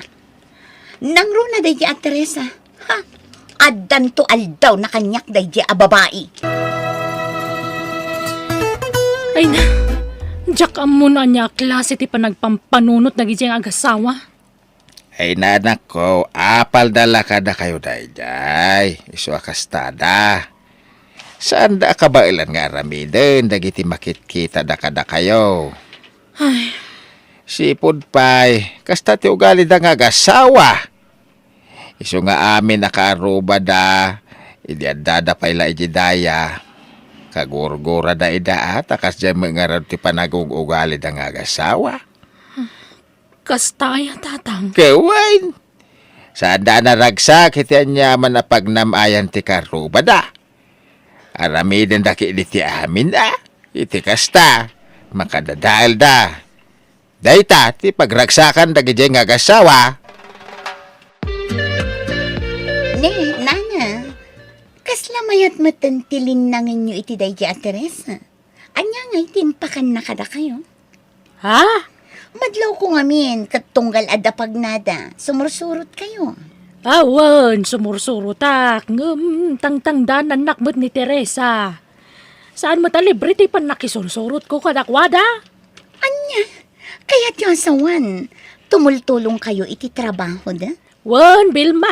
Nangruna daydiay a Teresa. Ha? Addanto aldaw na kaniak daydiay a babai. Ay na, diak ammo no ania a klase ti panagpampanunot dagidiay nga agassawa. Ay, nanakko, apalda la kadakayo daydiay. Isu a kastada. Saanda a kabaelan nga aramiden dagiti makitkitada kadakayo. Ay. Sipud pay, kasta ti ugalida nga agassawa. Isu nga amin a kaarrubada, idi addada pay la iti daya, kagurgurada ida a, ta kasdiay met ngarud ti panagug-ugalida nga agassawa. Kasta aya, Tatang? Ket wen, saanda a naragsak iti aniaman a pagnam-ayan ti kaarrubada. Aramidenda ketdi ti amin a, iti kasta, makadadaelda. Dayta ti pagragsakan dagidiay nga agassawa. Ne, nana, kasla mayat metten ti linnangenyo iti daydiay a Teresa? Ania ngay ti impakanna kadakayo? Ha? Madlawko ngamin, ket tunggal adda pagnada, sumursurotkayo. Awan, sumursurotak, ngem tangtangdanannak met ni Teresa. Saan met a libre ti pannakisursurotko kadakuada? Ania? Kayatyo a sawen, tumultulongkayo iti trabahoda? Wen, Vilma.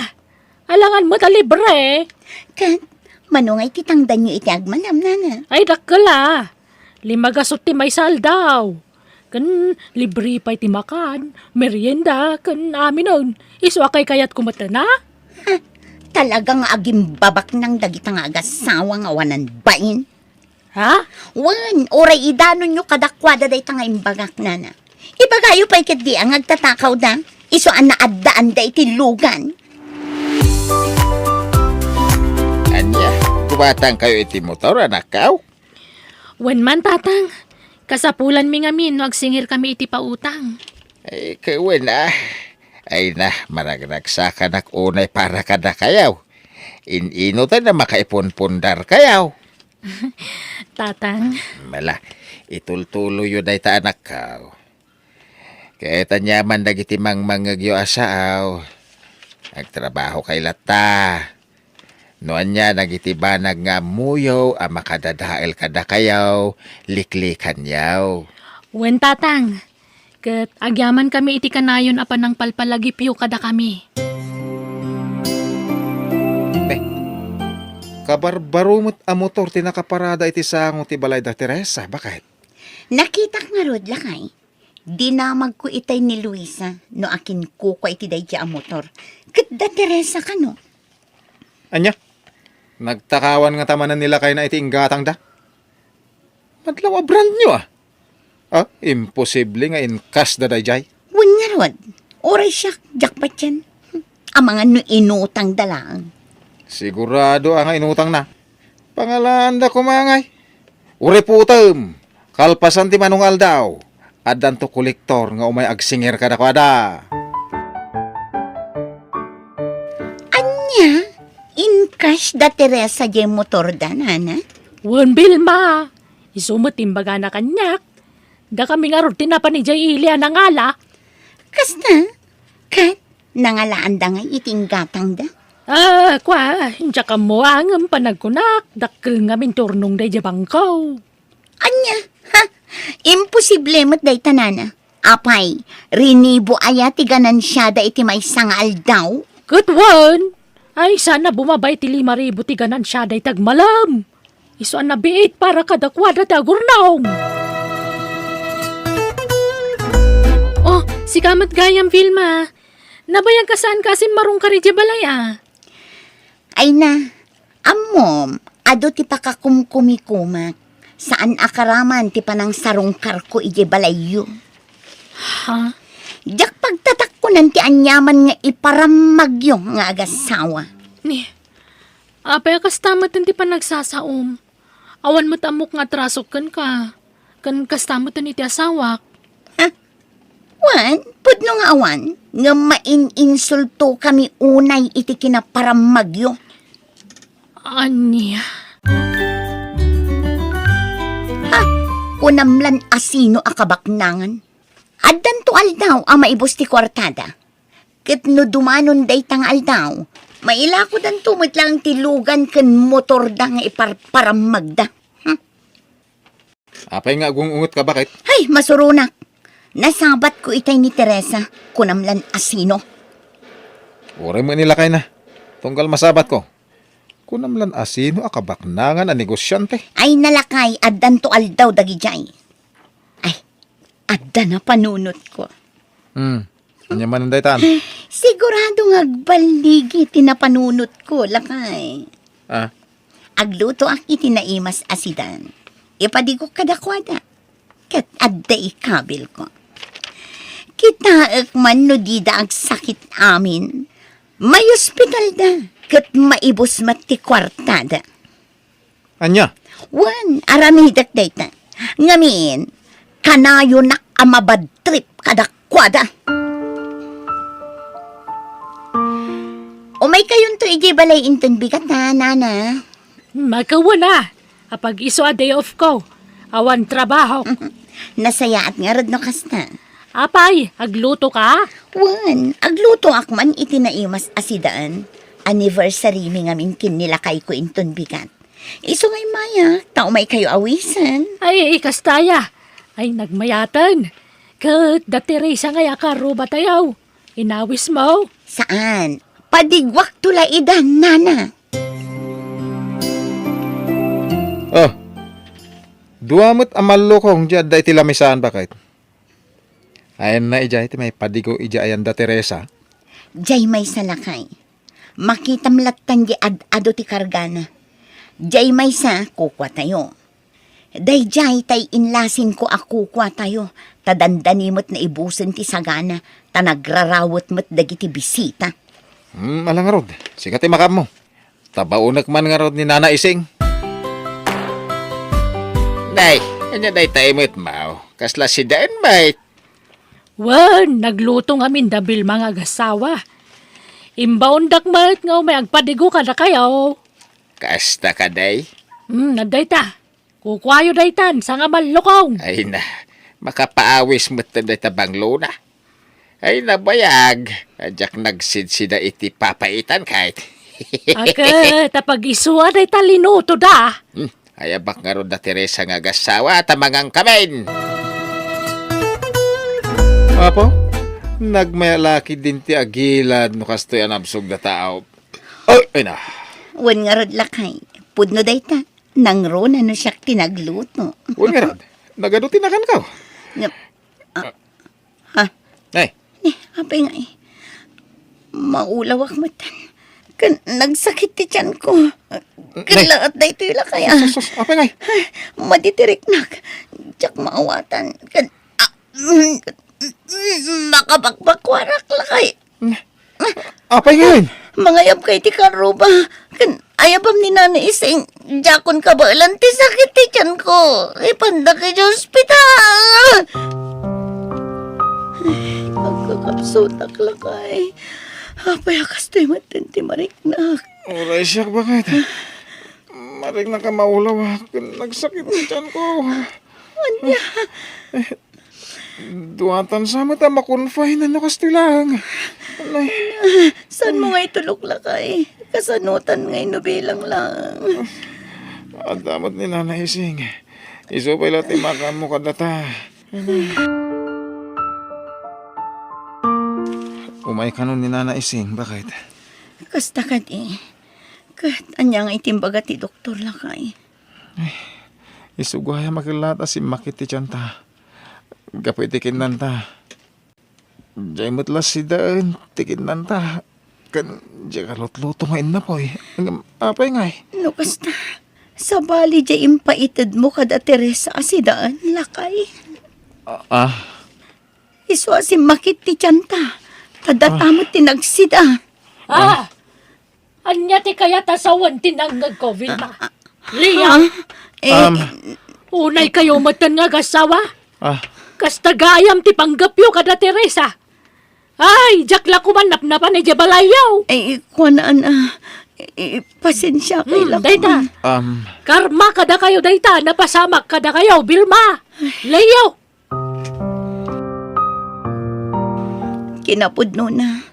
Alangan met a libre. Ket, mano nga iti tangdanyo iti agmanam, nana? Ay, dakkel a. Lima gasut ti maysa aldaw. Ken libre pay ti makan, merienda, ken aminen. Isu a kaykayatko met, na? Ha, talaga nga agimbabaknang dagita nga agassawa nga awanan bain. Ha? Wen, uray idanonyo kadakuada dayta nga imbagak, nana. Ibagayo pay ketdi a nga agtatakawda, isu a naaddaanda iti lugan. Ania, gumatangkayo iti motor, anakkaw? Wen man, Tatang. Kasapulanmi ngamin no agsingirkami iti pautang. Ay, ket wen a. Ay na, maragragsakanak unay para kadakayo. In-ino ta na makaipunpundarkayo? Tatang. Mala, itultuloyyo dayta, anakko. Ket aniaman dagiti mangmangngegyo a saaw. Agtrabahokayo latta. No ania dagiti banag nga ammoyo a makadadael kadakayo, liklikanyo. Wen, Tatang. Ket agyamankami iti kanayon a panangpalpalagipyo kadakami. Ne, kabarbaro met a motor ti nakaparada iti sango ti balay da Teresa, baket. Nakitak ngarud, lakay. Dinamagko itay ni Luisa no akinkukua iti daydi a motor. Ket da Teresa kano? Ania? Nagtakawan ngata manen ni lakayna iti inggatangda? Madlaw a brand new, ah. Ah, imposible nga inkas da daydiay. Wen ngarud, uray siak, diak patien. Amangan no inutangda laeng. Sigurado a nga inutangna. Pangalaanda koma ngay. Uray putem, kalpasan ti mano nga aldaw, addanto kolektor nga umay agsingir kadakuada. Ania? Inkas da Teresa diay motorda, nana? Wen, Vilma. Isu met imbagana kaniak. Dakami ngarud ti napan idiay ili a nangala. Kasta? Ket nangalaanda ngay iti inggatangda? Ah, kua, diak ammo ngem panagkunak, dakkel ngamin ti urnongda idiay bangko. Ania? Ha? Imposible met dayta, nana. Apay, rinibo aya ti ganansiada iti maysa nga aldaw? Ket wen, ay sana bumaba iti lima ribu ti ganansiada iti agmalem. Isu a nabiit para kadakuada ti agurnong. Oh, sika met gayam, Vilma. Nabayag ka saan ka a simmarungkar idiay balay, a? Ay na, ammom, adu ti pakakumkumikumak. Saan a karaman ti panangsarungkarko idiay balayyo. Ha? Diak pagtatakkonan ti aniaman nga iparammagyo nga agassawa. Ni, apay a kasta met ti panagsasaom? Awan met ammok nga atrasok kenka. Ken kasta met iti asawak. Ha? Wen, pudno nga awan, ngem maininsultokami unay iti kinaparammagyo. Ania? Ha? Kunam lan asino a kabaknangan? Addanto aldaw a maibus ti kuartada. Ket no dumanon dayta nga aldaw, mailakodanto met laeng ti lugan ken motorda nga iparparammagda. Hmm. Apay nga agung-ungetka, baket? Hay, masuronak! Nasabatko itay ni Teresa, kunam lan asino. Uray met ni lakayna, tunggal masabatko. Kunam lan asino a kabaknangan a negosiante? Ay, nalakay, addanto aldaw dagidiay. Ay, adda napanunotko. Hmm. Ania manen daytan? Sigurado nga agballigi ti napanunotko, lakay. Ah. Aglutoak iti naimas a sidan. Ipadigok kadakuada. Ket adda ikabilko. Kitaek man no dida agsakit amin. Maiospitalda ket maibus met ti kuartada. Ania? Wen, aramidek dayta. Ngamin, kanayonak a mabadtrip kadakuada. Umaykayonto idiay balay inton bigat, a, nana. Makawana. Apag-isu a day off ko. Awan trabaho. Nasayaat ngarud no kasta. Apay, agluto ka? Wen, aglutoak man iti naimas a sidan. Anniversary mi ngamin ken ni lakayko inton bigat. Isu nga immayak, ta umaykayo awisen. Ay, ay, kasta ya. Ay, nagmayaten. Ket da Teresa nga ya karubatayo. Inawis mo? Saan? Padiguakto la ida, nana. Oh, dua met a mallukong di adda iti lamisaan, baket. Ayanna idiay ti maipadigo idiay ayan da Teresa? Diay maysa, lakay. Makitam lattan di ad-adu ti kargana. Diay maysa, kukuatayo. Daydiay tay inlasinko a kukuatayo, ta dandani met naibusen ti sagana, ta nagrarawet met dagiti bisita. Hmm, ala ngarud, sika ti makaammo. Tabaonek man ngarud ni Nana Ising. Nay, ania dayta met, maw? Kasla sidaen met. Wen, nagluto ngamin da Vilma nga agassawa. Imbaondak met nga umay agpadigo kadakayo. Kasta kadi? Hmm, adda ita. Kukuayo daytan, saan a mallukong. Ay na, makapaawis met dayta banglona. Ay, nabayag, a diak nagsidsida iti papaitan ket. Ket ta pag-isu a dayta linutoda. Hmm, ayabak ngarud da Teresa nga agassawa ta mangangkamin. Apo, nagmayat la ketdin ti agilad no kastoy a nabsog da tao. Ay, ay na. Wen ngarud lakay, pudno dayta. Nangruna no siak ti nagluto. Wen ngarud, nagadu ti nakankaw. Ngem, ah, ha? Ay. Eh, apay ngay, maulawak met. Ken nagsakit ti tianko. Ken Nay. Laat daytoy lakay a. Sus, sus, apay ngay? Madi ti riknak. Diak maawatan. Ken, ah, makabakbakwarak lakay. Apay ngay? Mangayabka iti karruba. Ken ayabam ni Nana Ising, diakon kabaelan ti sakit ti tianko. Ipandak iti ospital. Ay, agkakapsutak lakay. Apay a kastoy met ti mariknak? Uray siak, baket. Mariknak a maulawak ken nagsakit ti tianko. Ania? Duatan sa met a makonfine no kastoy laeng. Nay. Saanmo ngay tulok lakay? Kasanotan ngay no bilang laeng? Adda met ni Nana Ising. Isu pay la ti makaammo kadata. Umay kano ni Nana Ising, baket? Kasta kadi. Ket ania ngay ti imbaga ti doktor lakay? Ay, isu gayam a kellaat a simmakit ti tianta. Gapu iti kinnanta. Diay met la sidaen ti kinnanta. Ken diay kalutluto nga innapoy. Ngem apay ngay? No kasta, sabali diay impaitedmo kada Teresa a sidaen, lakay. Ah, ah. Isu a simmakit ti tianta. Ta data met ti nagsida. Ah! Ania ti kayat a sawen ti nangngegko, Vilma? Ah, ah, Lea? Ah, eh, Um, Unay kayo metten nga agassawa? Ah. Kasta gayam ti panggepyo kada Teresa. Ay, diak la koman napnapan idiay balayyo. Ay, kuan, ah, eh, pasensia kay Hmm, la dayta. Koman. Um, Karma kadakayo dayta, napasamak kadakayo, Vilma. Leo. Kinapudnona,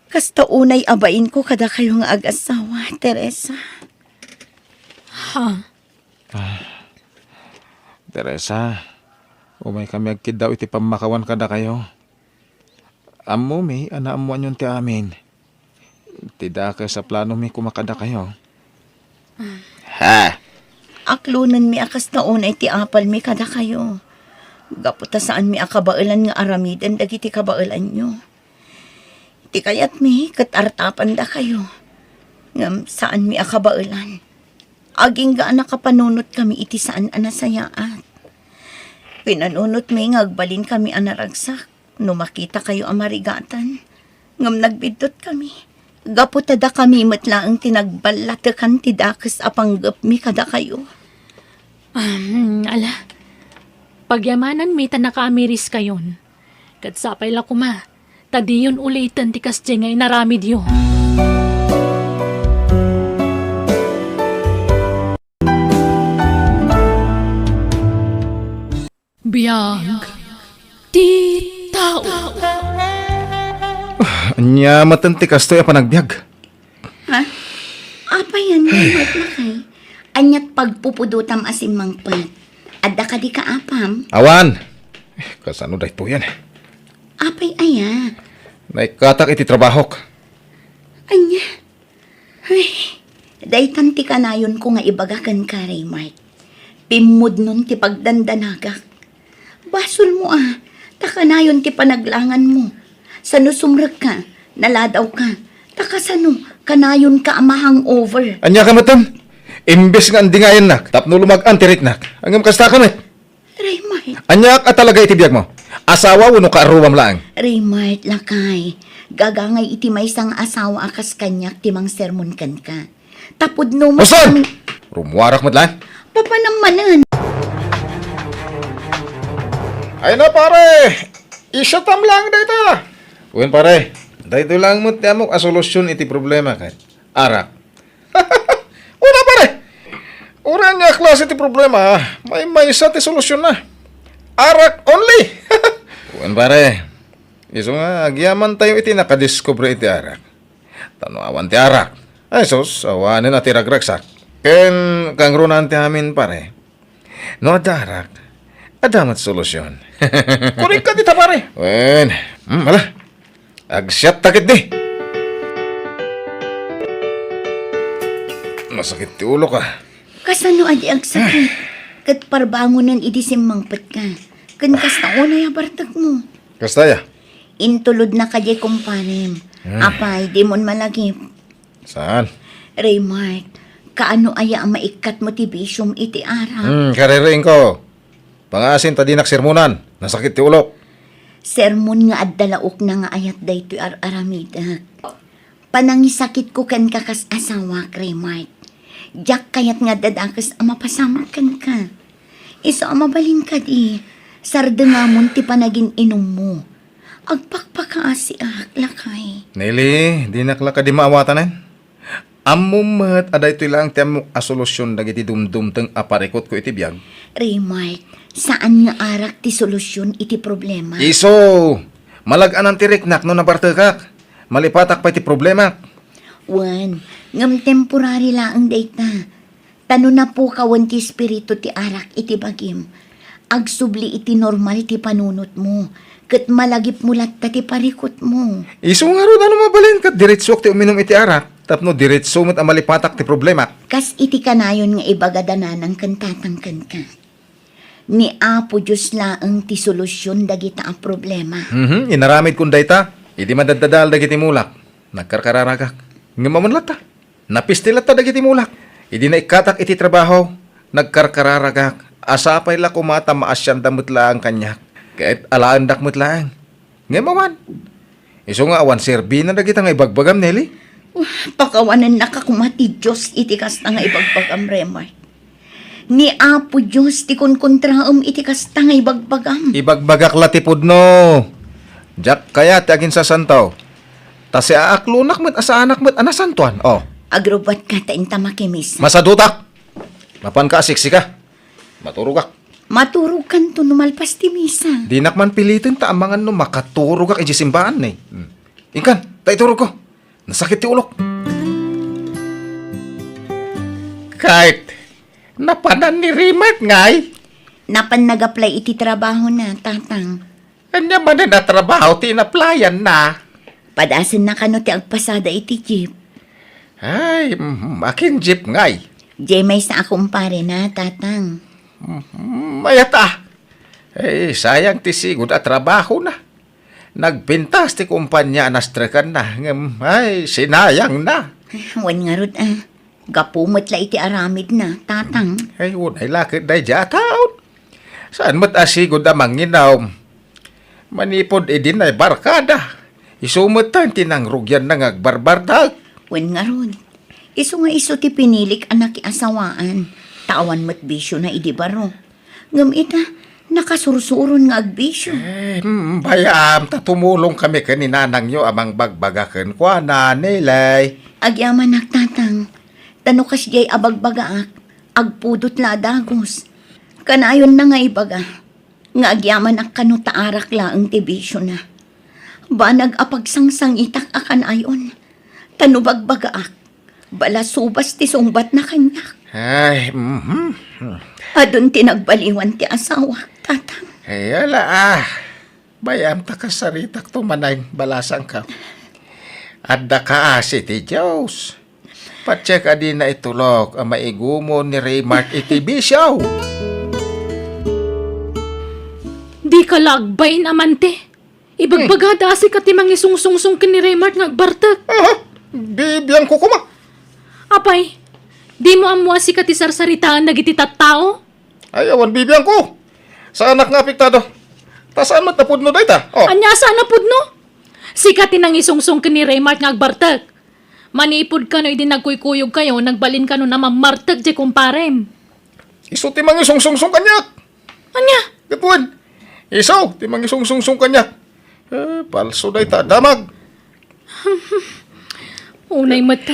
kasta unay a bainko kadakayo nga agassawa, Teresa. Ha? Ah, Teresa, umaykami agkiddaw iti pammakawan kadakayo. Ammomi a naammoanyon ti amin. Ti dakes a planomi koma kadakayo. Ha? Aklonenmi a kasta unay ti apalmi kadakayo. Gapu ta saanmi a kabaelan nga aramiden dagiti kabaelanyo. Ti kayatmi ket artapandakayo. Ngem saanmi a kabaelan. Agingga a nakapanunotkami iti saan a nasayaat. Pinanunotmi nga agbalinkami a naragsak no makitakayo a marigatan. Ngem nagbiddutkami. Gapu ta dakami met laeng ti nagballatekan ti dakes a panggepmi kadakayo. Ahem, ala. Pagyamananmi ta nakaamiriskayon. Ket sapay la koma, ta diyon uliten ti kasdi nga inaramidyo. Biag ti tao. Ah, ania metten ti kastoy a panagbiag? Ha? Apay ania met lakay? Aniat pagpupudotam a simmangpet? Adda kadi kaapam? Awan. Eh, kasano daytoyen? Apay aya? Naikkatak iti trabahok. Ania? Ay, daytan ti kanayonko nga ibaga kenka, Raymart. Pimmudnon ti pagdandanagak. Basolmo a, ta kanayon ti panaglanganmo. Sano sumrekka, naladawka, ta kasano kanayonka a ma-hangover? Ania ka metten? Imbes nga andingayannak tapno lumag-an ti riknak, ngem kasta ka met. Raymart. Aniak a talaga iti biagmo? Asawa wenno kaarruam laeng? Raymart, lakay. Gagangay iti maysa nga asawa a kas kaniak ti mangsermon kenka. Ta pudno met Boston! Rumuarak met laeng. Papanam manen. Ay na, pare! Isatam laeng dayta! Wen, pare. Daytoy laeng met ti ammok a solusyon iti problema ket arak. Una, pare! Uray ania a klase ti problema, maymaysa ti solusyonna. Arak only! Wen, pare. Isu nga, agyamantayo iti nakadiskubre iti arak. Ta no awan ti arak, Ay sus, awanen a ti ragragsak. Ken kangrunan ti amin, pare. No adda arak, adda met solusyon. Korek ka dita, pare. Wen, hmm, ala. Agsiat ta ketdi. Masakit ti ulok, ah. Kasano a di agsakit? Ket parbangonen idi simmangpetka. Ken kasta unay a bartekmo. Kasta ya? Intulodnaka diay kumparem. Hmm. Apay, dimon malagip. Saan? Raymark, kaano aya a maikkatmo ti bisiom iti arak? Hmm, kaririingko. Pangaasim ta dinak sermonan. Nasakit ti ulok. Sermon nga adda laokna nga ayat daytoy ar-aramidek. Panangisakitko kenka kas asawak, Raymark. Diak kayat nga adda dakes a mapasamak kenka. Isu a mabalin kadi, sardengamon ti panagin-inummo. Agpakpakaasiak, lakay. Nelly, dinak la kadi maawatanen. Ammom met a daytoy laeng ti ammok a solusyon dagiti dumdumteng a parikutko iti biag. Raymark, saan nga arak ti solusyon iti problema. Isu! Malag-anan ti riknak no nabartekak. Malipatak pay ti problemak. Wen, ngem temporary laeng dayta. Ta no napukawen ti espiritu ti arak iti bagim, agsubli iti normal ti panunotmo, ket malagipmo latta ti parikutmo. Isu ngarud a no mabalin ket diretsuak ti uminum iti arak, tapno diretsu met a malipatak ti problemak. Kas iti kanayon nga ibagada nanang ken tatang kenka. Ni Apo Dios laeng ti solusyon dagita a problema. Mhm, inaramidkon dayta, idi madaddadael dagiti mulak, nagkarkararagak. Ngem awan latta. Napisti latta dagiti mulak. Idi naikkatak iti trabaho, nagkarkararagak. Sapay la koma ta maasianda met laeng kaniak. Ket alaendak met laeng. Ngem awan. Isu nga awan serbina dagita nga ibagbagam, Nelly? Pakawanennaka koma ti Dios iti kasta nga ibagbagam, Raymark. Ni Apo Dios ti kunkontraem iti kasta nga ibagbagam. Ibagbagak la ti pudno. Diak kayat ti aginsasanto. Ta siaaklonak met a saanak met a nasantoan. Oh. Agrubbuatka ta inta makimisa. Masadutak! Mapanka a siksika. Maturogak. Maturogkanto no malpas ti misa. Dinak man piliten ta amangan no makaturogak idiay simbaan, eh. Hmm. Inkan, ta iturogko. Nasakit ti ulok. Kayat, napanan ni Raymark, ngay? Napan nag-apply iti trabahona, tatang. Ania manen a trabaho ti in-applyan-na? Padasenna kano ti agpasada iti jeep. Ay, mhm, akin jeep ngay? Diay maysa a kumparena, tatang. Mhm, mayat a. Ay, sayang ti sigud a trabahona. Nagpintas ti kumpania a nastrekanna, ngem, ay, sinayangna. Wen ngarud, a. Gapu met la iti aramidna, tatang. Ay, unay la ket daydiay a taon. Saan met a sigud a manginum? Manipud idi naibarkada, isu met ti nangrugianna nga agbarbartek. Wen ngarud, isu nga isu ti pinilik a nakiasawaan, ta awan met bisiona idi baro. Ngem ita, nakasursuron nga agbisio. Eh, mm, bay-am, ta tumulongkami ken ni nanangyo a mangbagbaga kenkuana, Nelly. Agyamanak, tatang. Ta no kasdiay a bagbagaak, agpudot la a dagus. Kanayonna nga ibaga, nga agyamanak kano ta arak laeng ti bisiona. Banag a pagsangsangitak a kanayon. Ta no bagbagaak, balasubas ti sungbatna kaniak. Ay, mhm. Adun ti nagbaliwan ti asawak, tatang. Ay, ala, ah. Bay-am ta kasaritakto manen, balasangko. Adda kaasi ti Dios. Patiek a dina itulok a maigumon ni Raymark iti bisio. Dika la agbain, amante. Ibagbagada a sika ti mangisungsungsong ken ni Raymark nga agbartek. Aha, bibiangko koma. Apay, dimo ammo a sika ti sarsaritaan dagiti tattao? Ay, awan bibiangko. Saanak nga apektado. Ta saan met a pudno dayta? Oh. Ania a saan a pudno? Sika ti nangisungsong ken ni Raymark nga agbartek. Manipud kano idi nagkuykuyogkayo, nagbalin kano a mammartek diay kumparem. Isu ti mangisungsungsong kaniak. Ania? Ket wen, isu ti mangisungsungsong kaniak. Eh, palso dayta a damag. Unay met.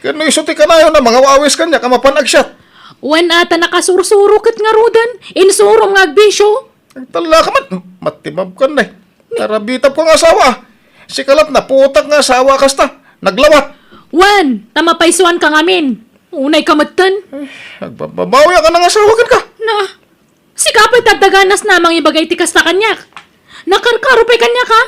Ket no isu ti kanayon a mangawawis kaniak a mapan agsiat. Wen a ta nakasursuro ket ngaruden, insurom nga agbisio. Agtallaka met, matimabkan, eh. Narabitab ko nga asawa. Sika la't naputak nga asawa kasta. Naglawat. Wen, ta mapaysuanka ngamin. Unayka metten. Agbababawiak a nangasawa kenka. Na, sika pay ti adda ganas a mangibagay ti kasta kaniak. Nakarkaro pay kaniak, a.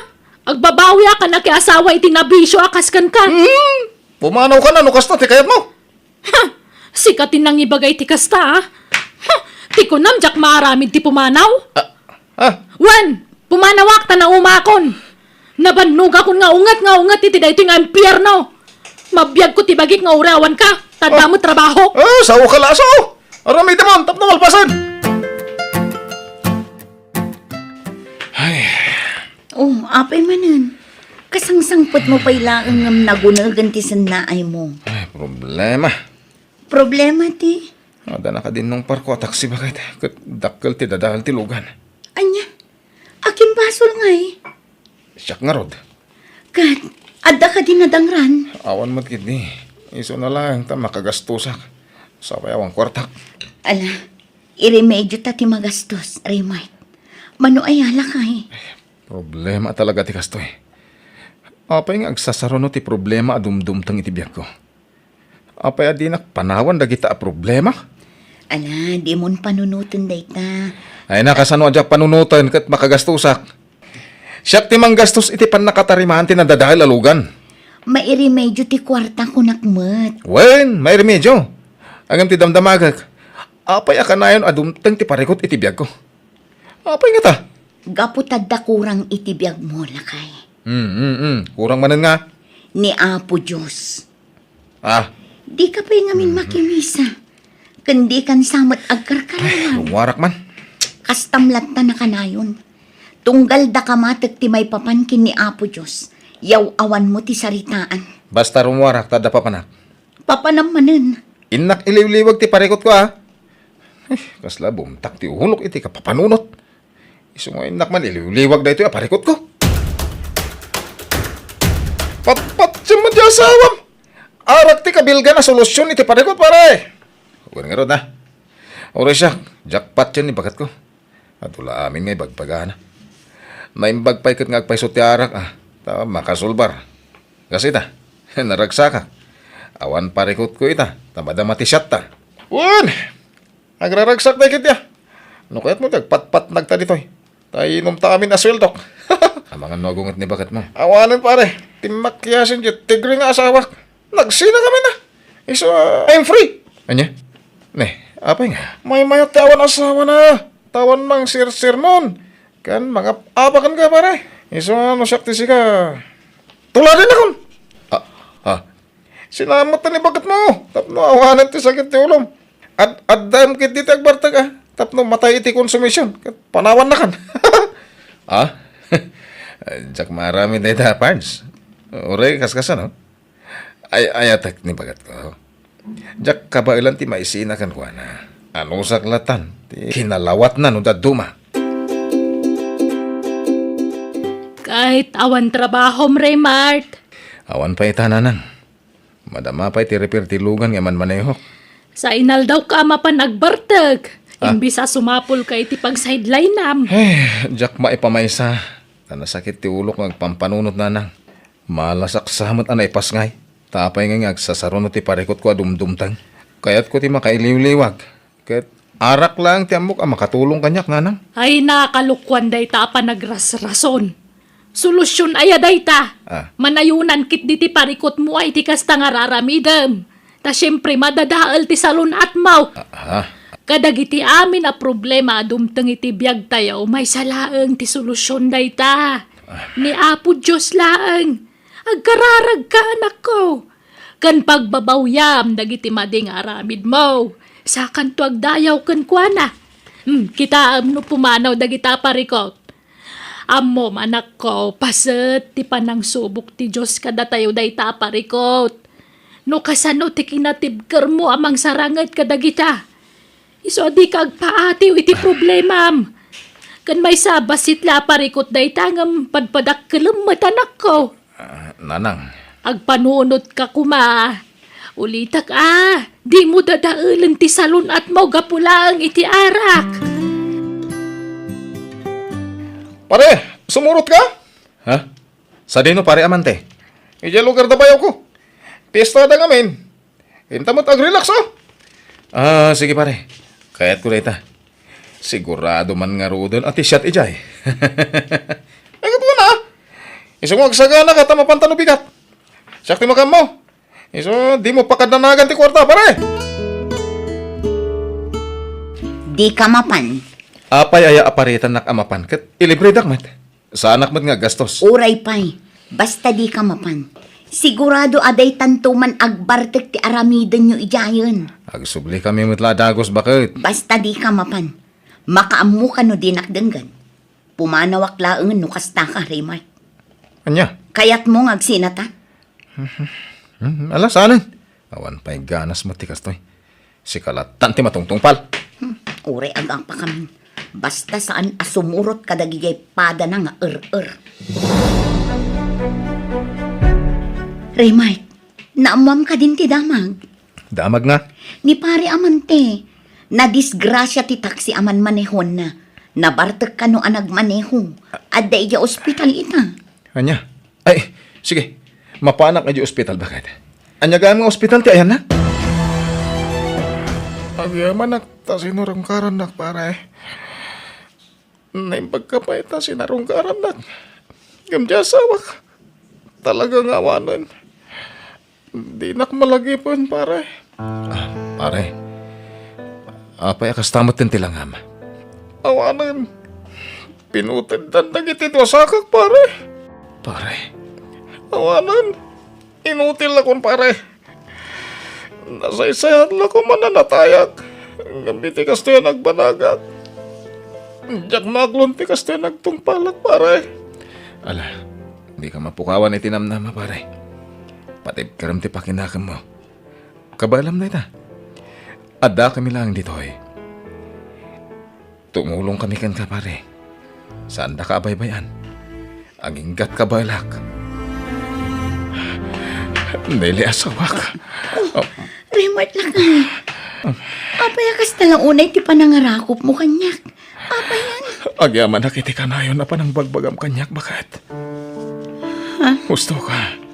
Agbabawiak a nakiasawa iti nabisio a kas kenka. Hmm, pumanawka no kasta ti kayatmo. Ha! Sika ti nangibagay ti kasta, a. Ha! Ti kunam, diak maaramid ti pumanaw. Ah, ah. Wen, pumanawak ta naumakon. Nabannogakon nga unget nga unget iti daytoy nga impierno. Mabiagko ti bagik nga uray awanka, ta adda met trabahok. Ah, saoka la, sao. Aramidemon tapno malpasen. Ay. Oh, apay manen. Kasangsangpetmo pay laeng ngem nagunegen ti sennaaymo. Ay, problema. Problema ti? Adda nakadinnungparko a taxi baket, ket dakkel ti dadael ti lugan. Ania? Akin basol ngay? Siak ngarud. Ket, adda kadi nadangran? Awan met ketdi. Isuna laeng ta makagastosak. Sapay awan kuartak. Ala, iremedio ta ti magastos, Raymart. Mano aya lakay? Problema talaga ti kastoy. Apay nga agsasaruno ti problema a dumdumteng iti biagko? Apay a dinak panawan dagita a problema? Ala, dimon panunoten dayta. Ay na, kasano a diak panunoten ket makagastosak? Siak ti manggastos iti pannakatarimaan ti nadadael a lugan. Mairemedio ti kuarta kunak met. Wen, mairemedio. Ngem ti damdamagek, apay a kanayon a dumteng ti parikut iti biagko? Apay ngata? Gapu ta adda kurang iti biagmo, lakay. Mm, mm, mm. Kurang manen nga? Ni Apo Dios. Ah. Dika pay ngamin makimisa. Ken dikan sa met agkarkarawan. Ay, rummuarak man. Kastam latta nakanayon. Tunggal daka matek ti maipapan ken ni Apo Dios, yaw-awanmo ti saritaan. Basta rummuarak ta adda papanak. Papanam manen. Innak iliwliwag ti parikutko, a. Eh, kasla bumtak ti ulok iti kapapanunot. Isu nga innak man iliwliwag daytoy a parikutko. Patpatiem met ti asawam. Arak ti kabilgan a solusyon iti parikut, pare. Wen ngarud, a. Uray siak, jackpot ti ibagkatko. Adu la amin nga ibagbagana. Naimbag pay ket nga agpayso ti arak, a, ta makasulbar. Kas ita, naragsakak. Awan parikutko ita, ta madama ti siatta. Wen! Agraragsak dagiti, a. No kayatmo ti agpatpatnagta ditoy, ta inumta amin a sueldok. Amangan no agunget ni baketmo. Awanen, pare. Timmakkiasen ti tigre nga asawak. Nagsinakamin a. Isu, a, I'm free. Ania? Ne, apay nga? Maymayat ti awan asawana. Ta awan mangsersermon. Ken mangap-apa kenka, pare. Isu nga no siak ti sika, tuladennakon. A, a. Sinamet ni baketmo tapno awanen ti sakit ti ulom. Ad-, addaem ketdi ti agbartek, a, tapno matay iti konsumision ket panawannakan. A? Diak maaramid dayta, Pards. Uray kaskasano? Ay, ayatek ni baketko. Diak kabaelan ti maisina kenkuana. Anusak latan ti kinalawatna no dadduma. Ket awan trabahom, Raymart? Awan pay ita, nanang. Madama pay ti repair ti lugan nga manmanehok. Sa inaldawka a mapan agbartek, a, imbes a sumapulka iti pagsidelinam. Eh, diak maipamaysa. Ta nasakit ti ulok nga agpampanunot, nanang. Malasak sa met a naipasngay. Ta apay nga, nga agsasaruno ti parikutko a dumdumteng? Kayatko ti makailiwliwag. Ket arak laeng ti ammok a makatulong kaniak, nanang. Ay, nakalokuan dayta a panagrasrason. Solusion aya dayta? A. Manayonan ketdi ti parikutmo a iti kasta nga raramidem. Ta siempre, madadael ti salun-atmo. A, a. Kadagiti amin a problema a dumteng iti biagtayo, maysa laeng ti solusion dayta. A. Ni Apo Dios laeng. Agkararagka, anakko. Ken pagbabawyam dagiti madi nga aramidmo. Sakanto agdayaw kenkuana. Hmm, kitaem no pumanaw dagita a parikut. Ammom, anakko, paset ti panangsubok ti Dios kadatayo dayta a parikut. No kasano ti kinatibkermo a mangsaranget kadagita? Isu a dika agpaatiw iti problemam. Ken maysa a bassit la a parikut dayta ngem padpadakkelem met, anakko. A, nanang. Agpanunotka koma. Ulitek a, dimo dadaelen ti salun-atmo gapu laeng iti arak. Pare, sumurotka? Ha? Sadino, pare, amante? Idiay lugar da bayawko. Piesta da ngamin. Inta met agrelax, oh. Ah, sige, pare. Kayatko dayta. Sigurado man ngaruden a ti siat idiay. Ay, ket kuna. Isu nga agsagana ket a mapan ta no bigat. Siak ti makammo. Isu, dimo pakadanagan ti kuarta, pare. Dika mapan. Apay aya a paretannak a mapan ket ilibredak met. Saanak met nga aggastos. Uray pay, basta dika mapan. Sigurado a daytanto man agbartek ti aramidenyo idiayen. Agsublikami met la a dagus, baket. Basta dika mapan. Makaammoka no dinak denggen. Pumanawak laengen no kastaka, Raymart. Ania? Kayatmo nga agsinatan? Hmm, ala, saanen. Awan pay ganas met ti kastoy. Sika lattan ti matungtungpal. Hmm, uray agapakamin. Basta saan a sumurot kadagijay padana nga er-er. Raymart, naammoam kadin ti damag? Damag nga? Ni pare Amante, nadisgrasia ti taksi a manmanehonna. Nabartek kano a nagmaneho. Adda idiay ospital ita. Ania? Ay, sige. Mapanak idiay ospital, baket. Ania gayam nga ospital ti ayanna? Agyamanak ta sinarungkarannak, pare. Naimbag ka pay ta sinarungkarannak. Ngem diay asawak, talaga nga awanen. Dinak malagipen, pare. Ah, pare. Apay a kasta met ti langam? Awanen. Pinuteddan dagiti duasakak, pare. Pare. Awanen. Inutil lakon, pare. Nasaysayat lakon man a natayak. Ngem iti kastoy a nagbanagak, diak maaklon ti kastoy a nagtungpalak, pare. Ala, dika mapukawan iti namnama, pare. Patibkerem ti pakinakemmo. Kabaelam dayta. Addakami laeng ditoy. Tumulongkami kenka, pare. Saandaka a baybay-an. Aginggatka baelak. Nelly, asawak. Oh, Raymart, lakay. Apay a kasta lang unay ti panangarakopmo kaniak? Apayan? Agyamanak iti kanayon a panangbagbagam kaniak, baket. Ha? Husto ka.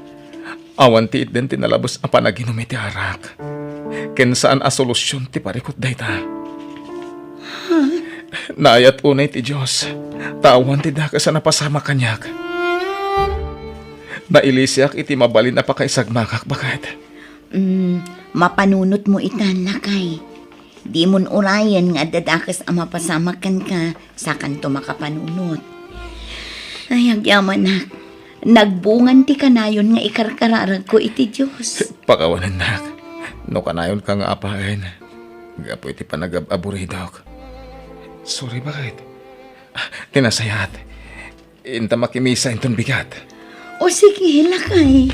Awan ti itden ti nalabes a panaginum iti arak. Ken saan a solusyon ti parikut dayta. Naayat unay ti Dios, ta awan ti dakes a napasamak kaniak. Nailisiak iti mabalin a pakaisagmakak, baket. Mm, mapanunotmo itan, lakay. Dimon urayen nga adda dakes a mapasamak kenka, sakanto makapanunot. Ay, agyamanak. Nagbungan ti kanayon nga ikarkararagko iti Dios. Pakawanennak. No kanayonka nga apaen, gapu iti panagab-aburidok. Sorry, baket. Ah, ti nasayaat. Inta makimisa inton bigat. O sige, lakay.